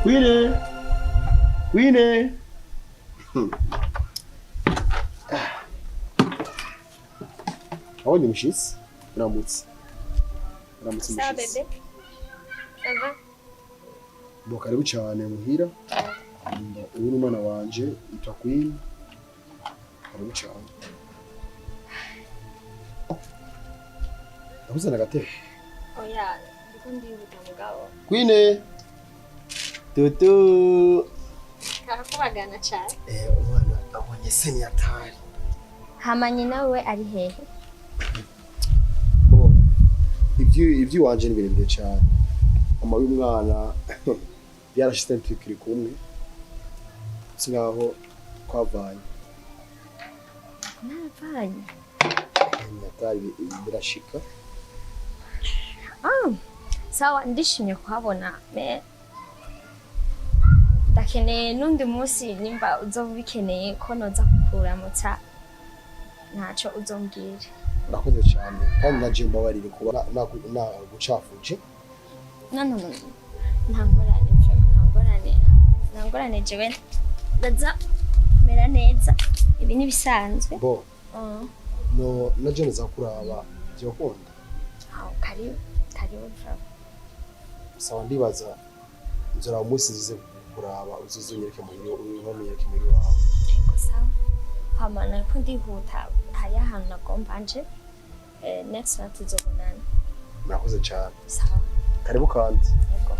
Wine! Wine! Abonye umushitsi? Uramutse. Uramutse umushitsi.
Sawa bebe. Ça va?
Bo karibu cyane muhira. Uyu ni umwana wanje yitwa Queen. Karibu cyane. Ndakuzana agatebe.
Oya, ndiko ndihuta mugabo.
Queen! Tutu.
Karakubagana cyane.
Umwana abonye se ni atari.
Hama nyina we ari hehe?
Bo. Ibyo wanje ni birebire cyane. Mama w'umwana byarashitse tukiri kumwe. Singaho twavanye.
Navanye.
Ni atari birashika.
Ah. Sawa ndishimye kuhabona. Me ndakeneye n'undi munsi nimba uzoba ubikeneye ko noza kukuramutsa ntacyo uzombwira.
Urakoze cyane kandi naje mbabarire kuba nagucafuje.
No no no. Nta ngorane, nta ngorane. Nta ngorane jewe ndaza kumera neza. Ibi ni bisanzwe.
Bo. No naje nza kuraba byokunda.
Aho karibu karibu.
Sawa, ndibaza nzora umunsi nzize kuraba uzuzunyereke muhiri, unyereke muhiri wawe.
Yego, sawa. Hama nariko ndihuta, hariho ahantu nagomba nje. Next time tuzobonana.
Murakoze cyane.
Sawa.
Karibu kandi.
Yego.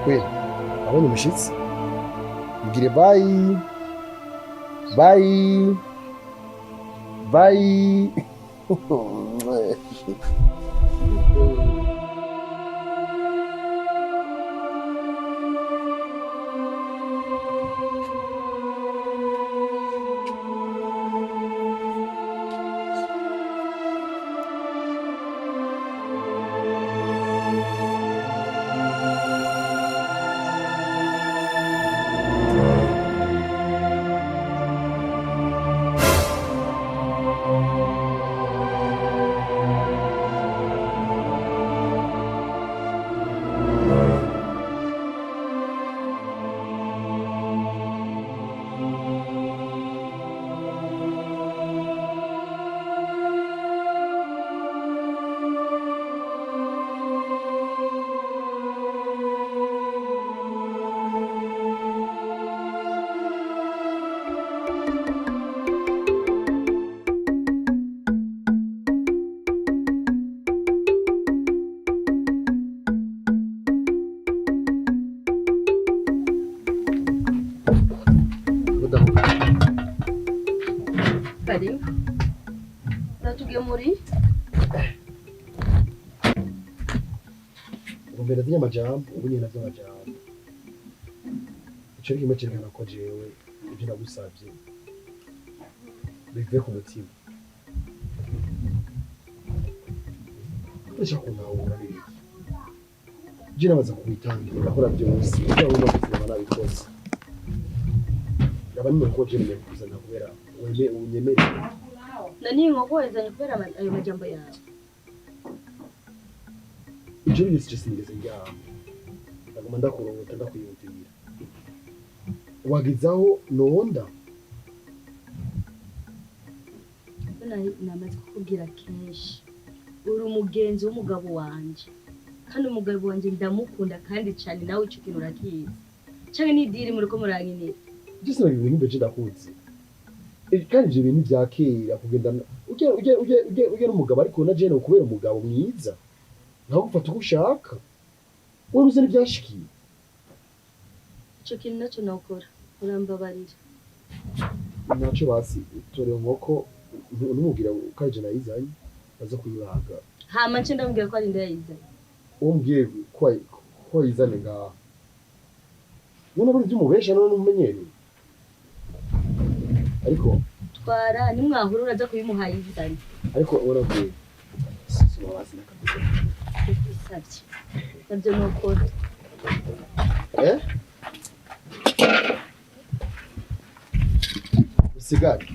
We abonye umushyitsi, mbwire bye bye bye.
Karibu. Uratugemuriye?
Ubu mbere vy'amajambo, ubu nyene vy'amajambo. Ico ni kimwe cerekana ko jewe ivyo nagusavye bivuye ku mutima. Ndashaka kuntahura n'ibiki. Je nabaza kubitangira ndakora byose, ibyo ngomba gusaba nabikoze. Ndaba nimwe ko je nemeye kuzana kubera weme unyemereye.
Nani inkoko wayizanye kubera ayo majambo yawe?
Ivyo byose je sinigeze ndyama. Ndaguma ndakurota, ndakwiyumvira. Wagizaho nonda.
Namaze kukubwira kenshi, uri umugenzi w'umugabo wanje, kandi umugabo wanje ndamukunda kandi cyane, nawe ico kintu urakizi. Canke n'idiri muriko murankinira?
Je sinagira ibintu nk'ivyo, je ndakuzi. Kandi ivyo bintu vya kera kugendana ujya ujya ujya ujya ujya n'umugabo, ariko na je kubera umugabo mwiza nkagufata uko ushaka. Wewe uzi n'ivyashikiye.
Ico kintu naco nokora, urambabarira.
Naco basi tore inkoko, ntumubwira ko ari je nayizanye, baza kuyibaga.
Hama nce ndamubwira ko ari ndayizanye.
Umbwiye ko wayizanye ngaha. None buri ivyo umubesha none umumenyereye. Ariko
twara nimwahura uraza kubimuha yizanye.
Ariko urabwiye. Sisuma basi nakabisa.
Ndagusavye. Navyo nokora.
Eh? Usigare.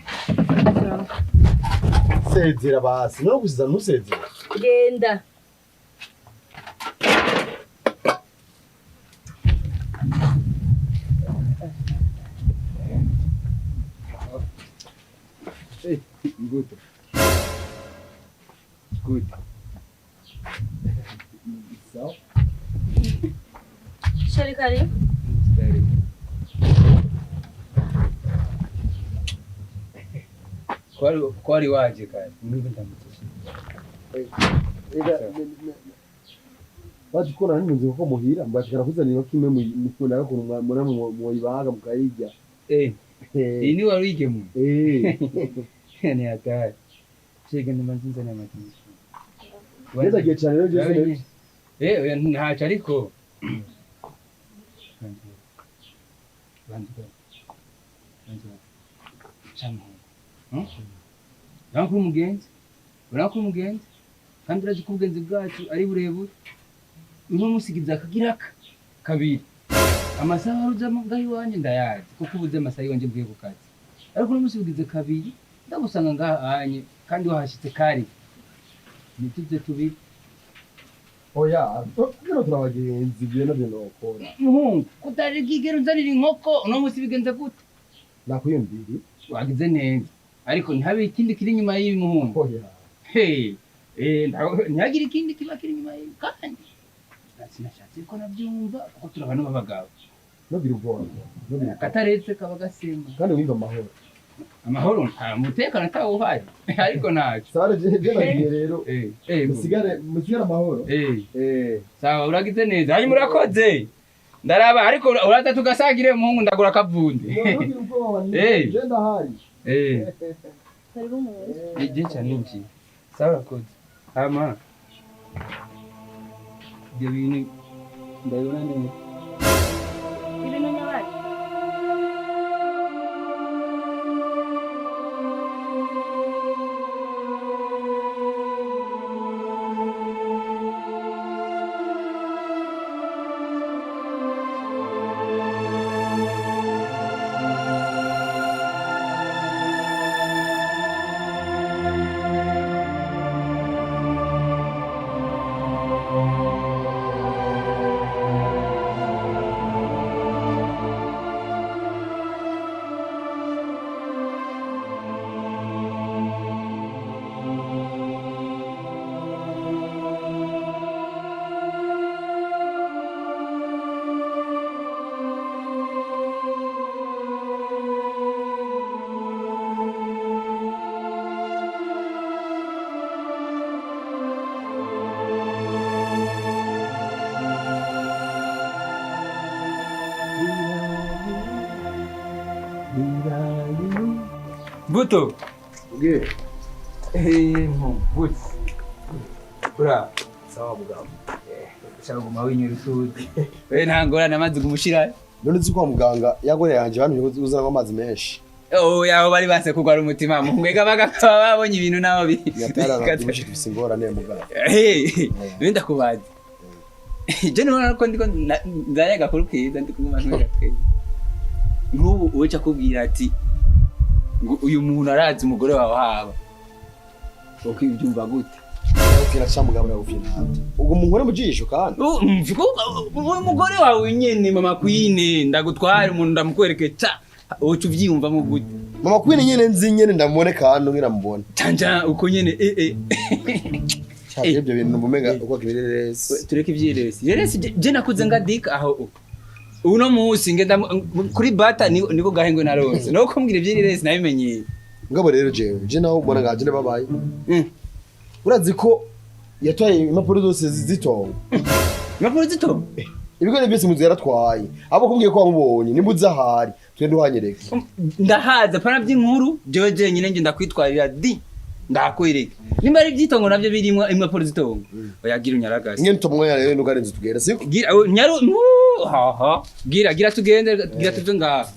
Sezera basi, no gusiza ntusezera.
Genda.
Hey, good. Good.
Sawa.
Shari, karibu.
Kwari waje kare. Mwebwe ndamutse.
Baje kubona ntunze kuko muhira mbashikana kuzanira kimwe mukunda kuntu mura muyibaga mukayirya.
Iyi ni wari uyigemuye?
Eh.
Ni hatari. Shege ndumva nzinzaniye amatiyo.
Neza cyane rero je.
Oya ntaco ariko. Urabona umugenzi, urabona umugenzi, kandi urazi ko ubugenzi bwacu ari burebure. Uno musigiza akagiraka kabiri. Amasaha waruzamo ngaho iwanje ndayazi, kuko ubuze amasaha iwanje mvuye ku kazi. Ariko uno musigize kabiri, ndagusanga ngaha anye kandi wahashitse kare. Nituze tubiri.
Oya, bino turabagenzi ibyo navyo nokora.
Muhungu, kutari kigera uzanira inkoko uno munsi bigenze gute?
Nakwiyumviri.
Wagize neza. Ariko ntihabe ikindi kiri inyuma y'ibi muhungu.
Oya.
Hey, ntihagire ikindi kiba kiri inyuma y'ibi kandi sinashatse ko nabyumva kuko turi abantu b'abagabo.
Ntugire ubwoba.
Akataretse kaba gasimba.
Kandi wumva amahoro.
Amahoro nta mutekano atawuhari ariko ntacyo.
Sare je nagiye rero. Musigare amahoro.
Sawa uragize neza. Hanyuma urakoze. Ndaraba ariko uraza tugasagire muhungu ndagura akavunde.
Ntugire ubwoba. Je ndahari.
Karibu mu nzu.
Je cyane nje. Sawa urakoze. Ama. Ibyo bintu ndabibona neza.
Ibintu nyabaki.
Buto.
Nge.
Buto. Ura.
Sawa mugabo.
Ushaka guma winyura utuzi. We nta ngorane amazi gumushira.
None uzi kwa muganga yagore yanje bamye uzana amazi menshi.
Oh yaho bari banse kugwara umutima mwega bagakaba babonye ibintu nabo bi.
Yatara dufise ingorane mugabo.
Eh, ndakubaza. Je none ko ndiko nzanye agakuru keza ndi kumwe abantu gatwe. Nk'ubu uca kubwira ati ngo uyu muntu arazi umugore wawe haba. Ukibyumva gute?
Ukira cha mugabo yawe ntabyo. Ubwo munkore mu jisho kandi.
Umugore wawe nyene mama Queen ndagutwara umuntu ndamukwereke cha uca uvyiyumva mu gute?
Mama Queen nyene nzi nyene ndamubone kandi ngira mubone.
Canja uko nyene
Cha ibyo bintu mumenga uko kibirerese.
Tureke ivyirerese. Yerese je nakuze ngadika aho uno munsi ngenda kuri bata niko gahengwe naronse. No kumbwira ivyirerese nabimenyeye.
Ngabo rero jewe je naho ubona ngaje ne babaye. Urazi ko yatwaye impapuro zose zitongo.
Impapuro zitongo?
Ibigori byose muzi yaratwaye. Abo kumbwiye ko wamubonye nimba uzahari tugende uhanyereke.
Ndahaza pana by'inkuru jewe jenyine nje ndakwitwarira di ndakwereka. Nimba ari byitongo navyo birimwo impapuro zitongo. Oya gira unyaragase.
Nge ntomwanya rero nugarenze tugera siko?
Gira nyaru ha ha. Gira gira tugende gira tuve ngaha.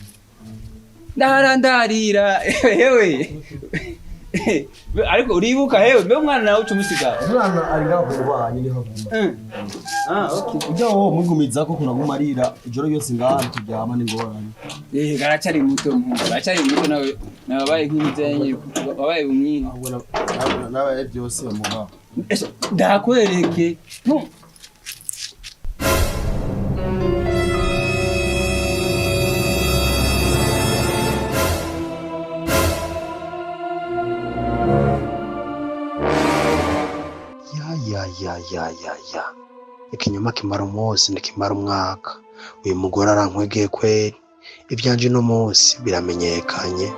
Ndaharandarira hewe. Ariko uribuka hewe mbe umwana nawe uca umusiga.
Umwana ari ngaho kubanye niho aguma.
Ah okay.
Ujya wowe mugumiza ko kunaguma arira ijoro yose ngaha turyama n'ingorane.
Garacari muto mpungu. Garacari muto nawe nabaye nk'imizenyi wabaye umwina.
Ahubwo nabaye byose mugabo.
Ndakwereke.
Ya. Ikinyoma kimara umunsi ntikimara umwaka. Uyu mugore arankwegeye kweri. Ibyanje no munsi biramenyekanye.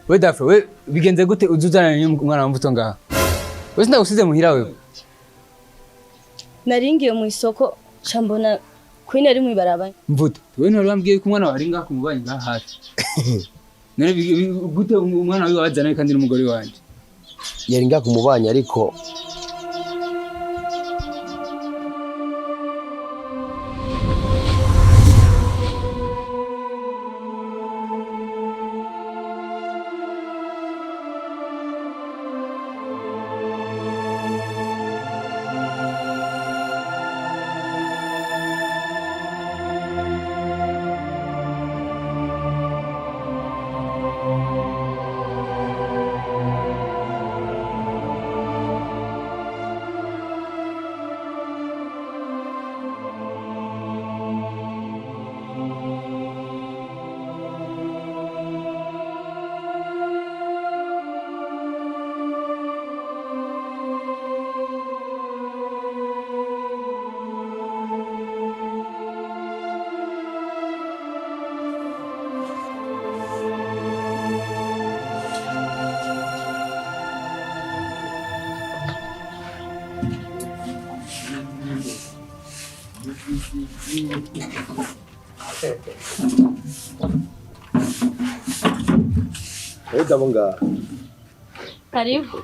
We Dafro, we bigenze gute uzuzana n'umwana wa Mvuto ngaha? We sinagusize muhira wewe.
Naringiye mu isoko cambona Queen ari mu ibarabara.
Mvuto, we ntwari wambwiye ko umwana wawe ari ngaha kumubanyi ngaha hafi. None gute umwana wawe wazana kandi n'umugore wanje?
Yari ngaha kumubanyi ariko Eda bunga.
Karibu.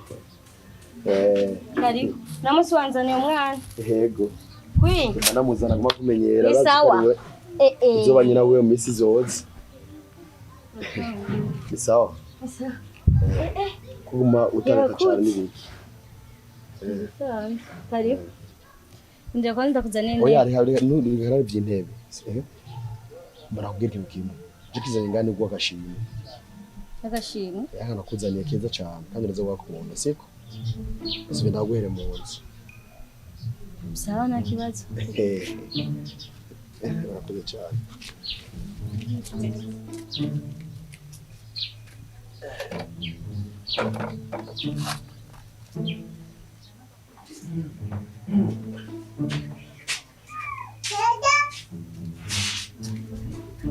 Karibu. Namusi wanzaniye umwana.
Yego.
Kwi.
Namuzana guma kumenyera.
Ni sawa.
Uzoba nyina wewe mu misi zoze. Ni sawa.
Ni sawa.
Kuguma utareka cyane n'ibiki.
Sawa. Karibu. Ndio kwanza kuzania
intebe. Oya ari nuri by'intebe. Barakubwira ikintu kimwe. Je kizanye ngani ubwo agashimwe.
Agashimwe.
Yaka nakuzaniye keza cyane kandi uraza wakunda siko. Ese ndaguhere mu nzu.
Sawa nta kibazo.
Urakoze cyane.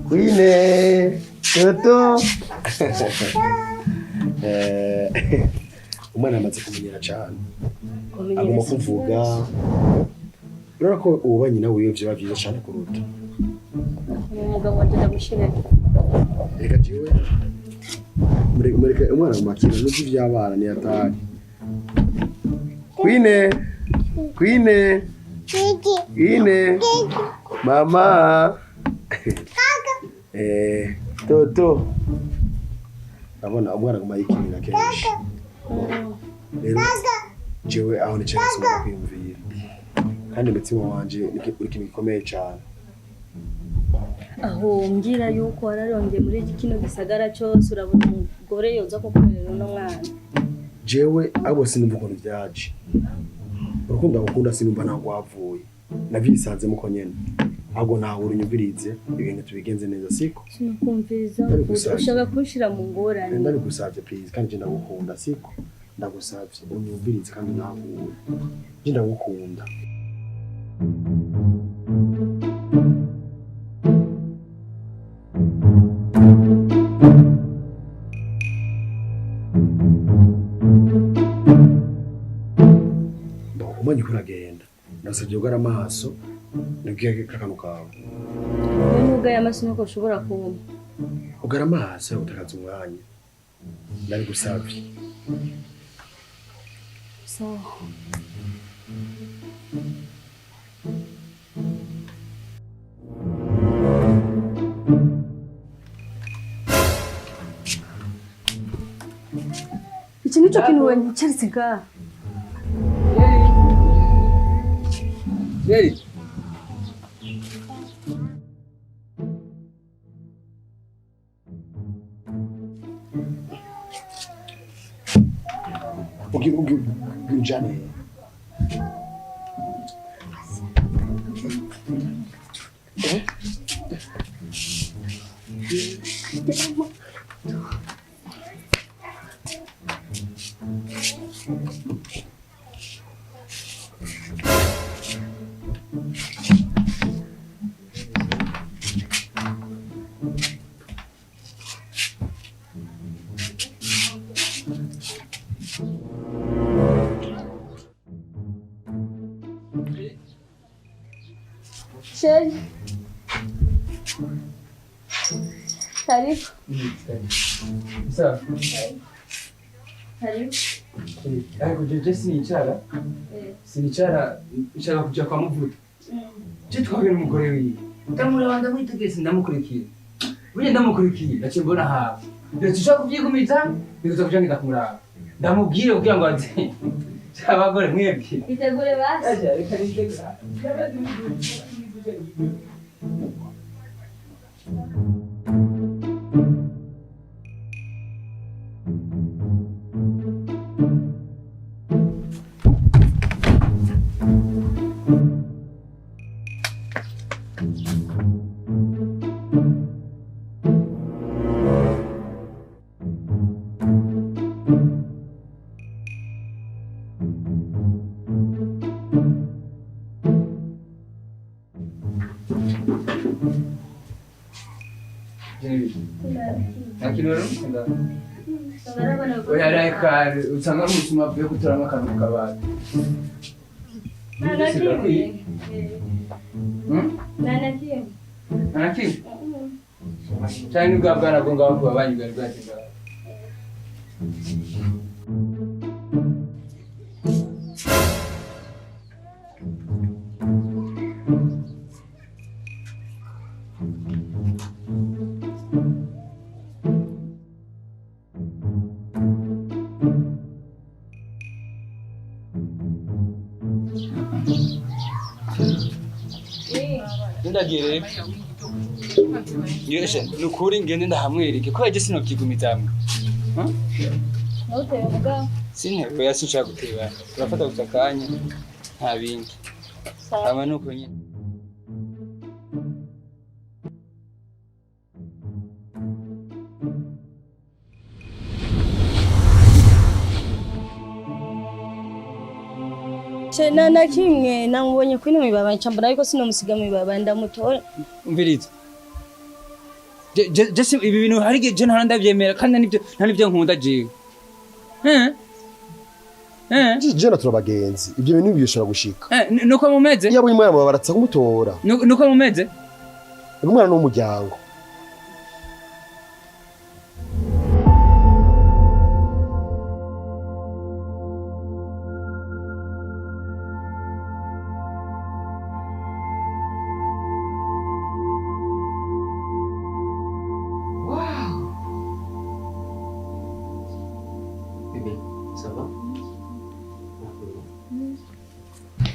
Queen Toto. Umwana amaze kumenyera cyane. Agomba kuvuga. Urabona ko uba nyina wiwe vyoba vyiza cyane kuruta.
Umugabo wanje ndamushirira.
Reka jewe. Mureke umwana mumakira n'uzi vy'abana ni atari. Queen Queen Queen Mama. Toto. Ndabona umwana aguma yikinira kenshi. Rero jewe aho nicaye nsubira kwiyumvira. Kandi umutima wanje uri ikintu gikomeye cyane.
Aho mbwira yuko wararongeye muri kino gisagara cyose urabona umugore yoza kukurera uno mwana.
Jewe abo sinumva ukuntu vyaje. Urukundo agukunda sinumva ntabwo wavuye. Navyisanzemo ko nyene. Ahubwo nawe urunyumvirize ibintu tubigenze neza siko.
Sinakumviriza ushaka kunshira mu ngorane.
Ndabigusavye please kandi je ndagukunda siko. Ndagusavye unyumvirize kandi nahure. Je ndagukunda. Umanye kuragenda. Ndasavye ugara amaso. Nubwiye kakano kawe.
Wewe nugaye amaso nuko ushobora kumpa.
Ugara amaso utakaza umwanya. Ndabigusavye.
Sawa. Iki nico kintu wanyicaritse ga.
Yeri.
Ujane.
Chéri. Karibu.
Sawa.
Karibu.
Ariko jeje sinicara. Sinicara nshaka kuja kwa Muvuta. Je twabira umugore wiwe. Ndamuraba ndamwitegereza ndamukurikiye. Burya ndamukurikiye naciye mbona hafi. Ndetse ushaka kuvyigumiza nikuza kuja ngenda kumuraba. Ndamubwire kugira ngo aze. Abagore mwebwe.
Itegure basi.
Aje reka nitegure. Oya reka usanga n'ubuzima bwe gutoramo akantu mu kabati.
Nta na kimwe. Nta na kimwe.
Nta na kimwe? Cyane ni bwa bwana bwo ngaho kuba banyu bwari bwaje ngaho. Ndagiye rero. Yeshe, nukuri ngende ndahamwereke ko yaje sinovyigumiza hamwe.
Ntutebe mugabo.
Sintebe oya sinshaka guteba. Turafata gusa akanya nta bindi. Hama nuko nyene.
Nta na kimwe namubonye kuri mwibaba ncambona ariko sinomusiga mwibaba ndamutora.
Umviriza. Je si ibi bintu hari igihe je ntahora ndavyemera kandi nibyo nta nibyo nkunda jewe.
Je na turabagenzi ibyo bintu bishobora gushika.
Nuko mumeze?
Iyo abonye umwana baratsa kumutora.
Nuko mumeze?
Umwana ni umuryango.
Bébé, ça va?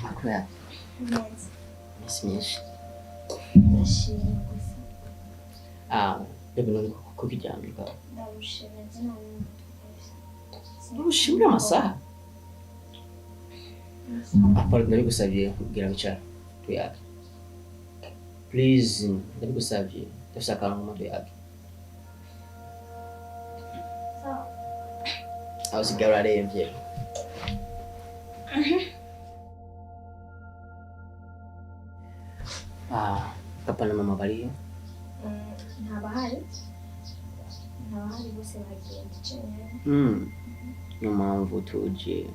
Amakuru Iminsi myinshi.
Ndashimye gusa.
Ah, bébé none kuko uryamye bwawe.
Ndabushimye nzi.
Ubushimire amasaha. Apart ndabigusabye kugira wicara tuyage. Please, ndabigusabye. Ndafise akantu ngomba tuyage. Aho usigaye uraremvye. Ah, papa na mama bariyo?
Ntabahari. Ntabahari bose bagenda icyenyine.
Niyo mpamvu tuje.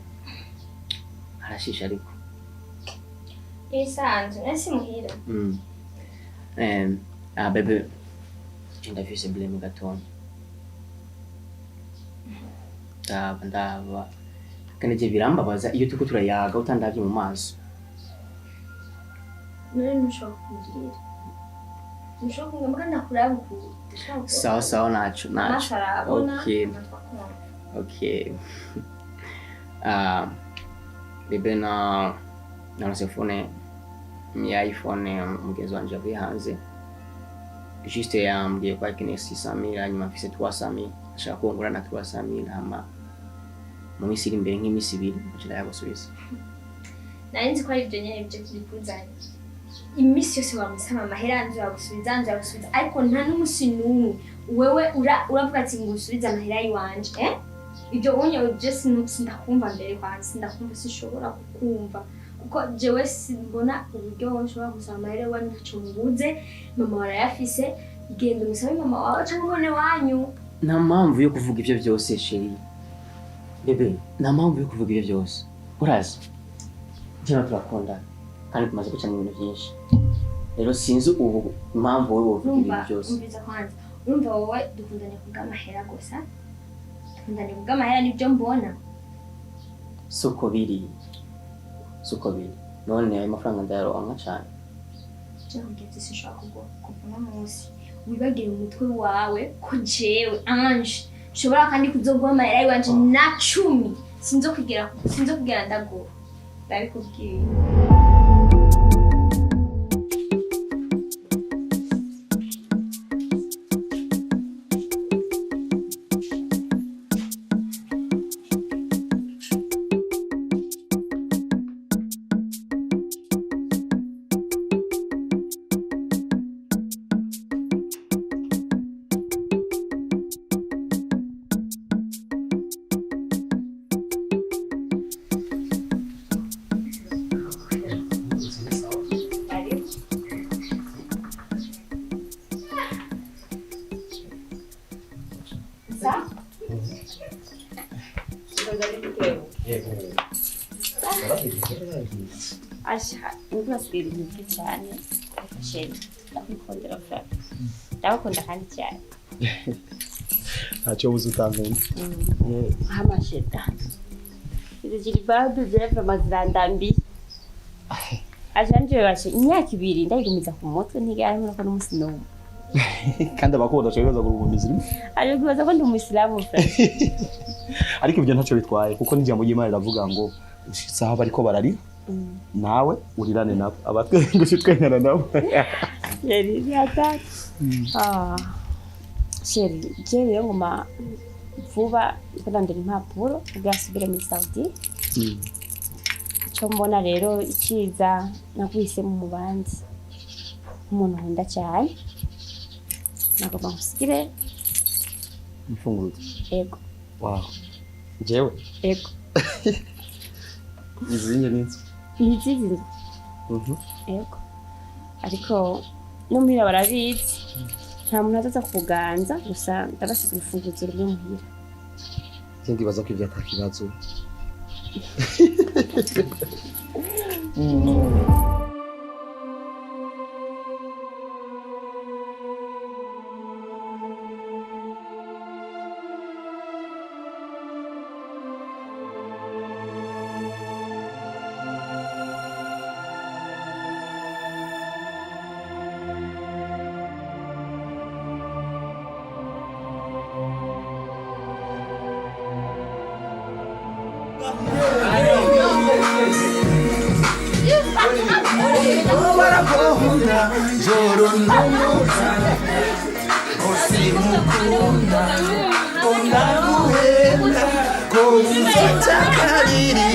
Harashisha ariko.
Ibisanzwe, nasi muhira.
Ah, bebe, ndafise blame gatonya. Ndaba. Kandi je birambabaza iyo turiko turayaga utandavye mu maso.
None ntushobora kumbwira. Ntushobora kumbwira mbwa ndakuraba ukuntu.
Sawa sawa naco naco.
Amaso arabona,
Okay.
amatwi akumva.
Okay. Ah, bebe na naronse phone ya iPhone mugenzi wanje avuye hanze. Juste yambwiye ko akeneye 600,000 hanyuma mfise 300,000 ashaka kungura na 300,000 hama mu minsi iri imbere nk'iminsi ibiri nca ndayagusubiza.
Nari nzi ko ari ibyo nyene byo bikuzanye. Iminsi yose wamusaba amahera nzoyagusubiza nzoyagusubiza ariko nta n'umunsi n'umwe wewe uravuga ati ngo usubize amahera yiwanje eh? Ibyo unye je sindakumva mbere kwanza sindakumva sinshobora kukumva kuko jewe simbona uburyo nshobora gusaba amahera iwanyu ntaco mubuze mama warayafise genda umusabe mama wawe canke umwana wanyu.
Nta mpamvu yo kuvuga ivyo vyose chérie. Bebe, nta mpamvu yo kuvuga ivyo vyose. Urazi jewe turakundana kandi tumaze gucana ibintu byinshi. Rero sinzi ubu impamvu wowe wovuga ibintu byose.
Umviza kwanza. Urumva wowe dukundanye kubw'amahera gusa. Dukundanye kubw'amahera nibyo mbona.
Suko biri. Suko biri. None ayo mafaranga ndayaronka cyane.
Jewe sinshobora kuguha kuva uno munsi. Wibagire mu mutwe wawe ko jewe Ange nshobora kandi kuzoguha amahera yiwanje na 10 sinzokugera ndaguha. Ndabikubwiye.
Asha, imvura asigaye ibintu bibi cyane. Ariko chéri, ndakukundira frère. Ndagukunda kandi cyane.
Ntacyo buze utankunda.
Hama chéri. Izi jilibabu zirava zirandambiye. Asha nje bashe imyaka 2 ndayigumiza ku mutwe ntigera ko n'umunsi n'umwe.
Kandi abakunda cyane baza kurugumiza.
Ari kwibaza ko ndi umuyisilamu frère.
Ariko ibyo ntacyo bitwaye kuko n'ijambo ry'Imana riravuga ngo ushitse aho bariko bararira nawe urirane nabo abatwe ngo twengana nabo.
Chéri, yatatu. Ah. Chéri, je rero ngoma vuba ndondera impapuro kugira asubire muri Saudi. Icyo mbona rero ikiza naguhisemo mu bandi umuntu nkunda cyane nagomba nkusigire
imfunguzo.
Ego.
Wow. Jewe?
Ego.
Izinye n'inzu.
Izi nzu. Ego. Ariko no muhira barabizi. Nta muntu azaza kuganza gusa ndabasiga urufunguzo rumwe muhira.
Je ndibaza ko ibyo atakibazo.
Simukunda, ondaguhenda, ko mfata kabiri.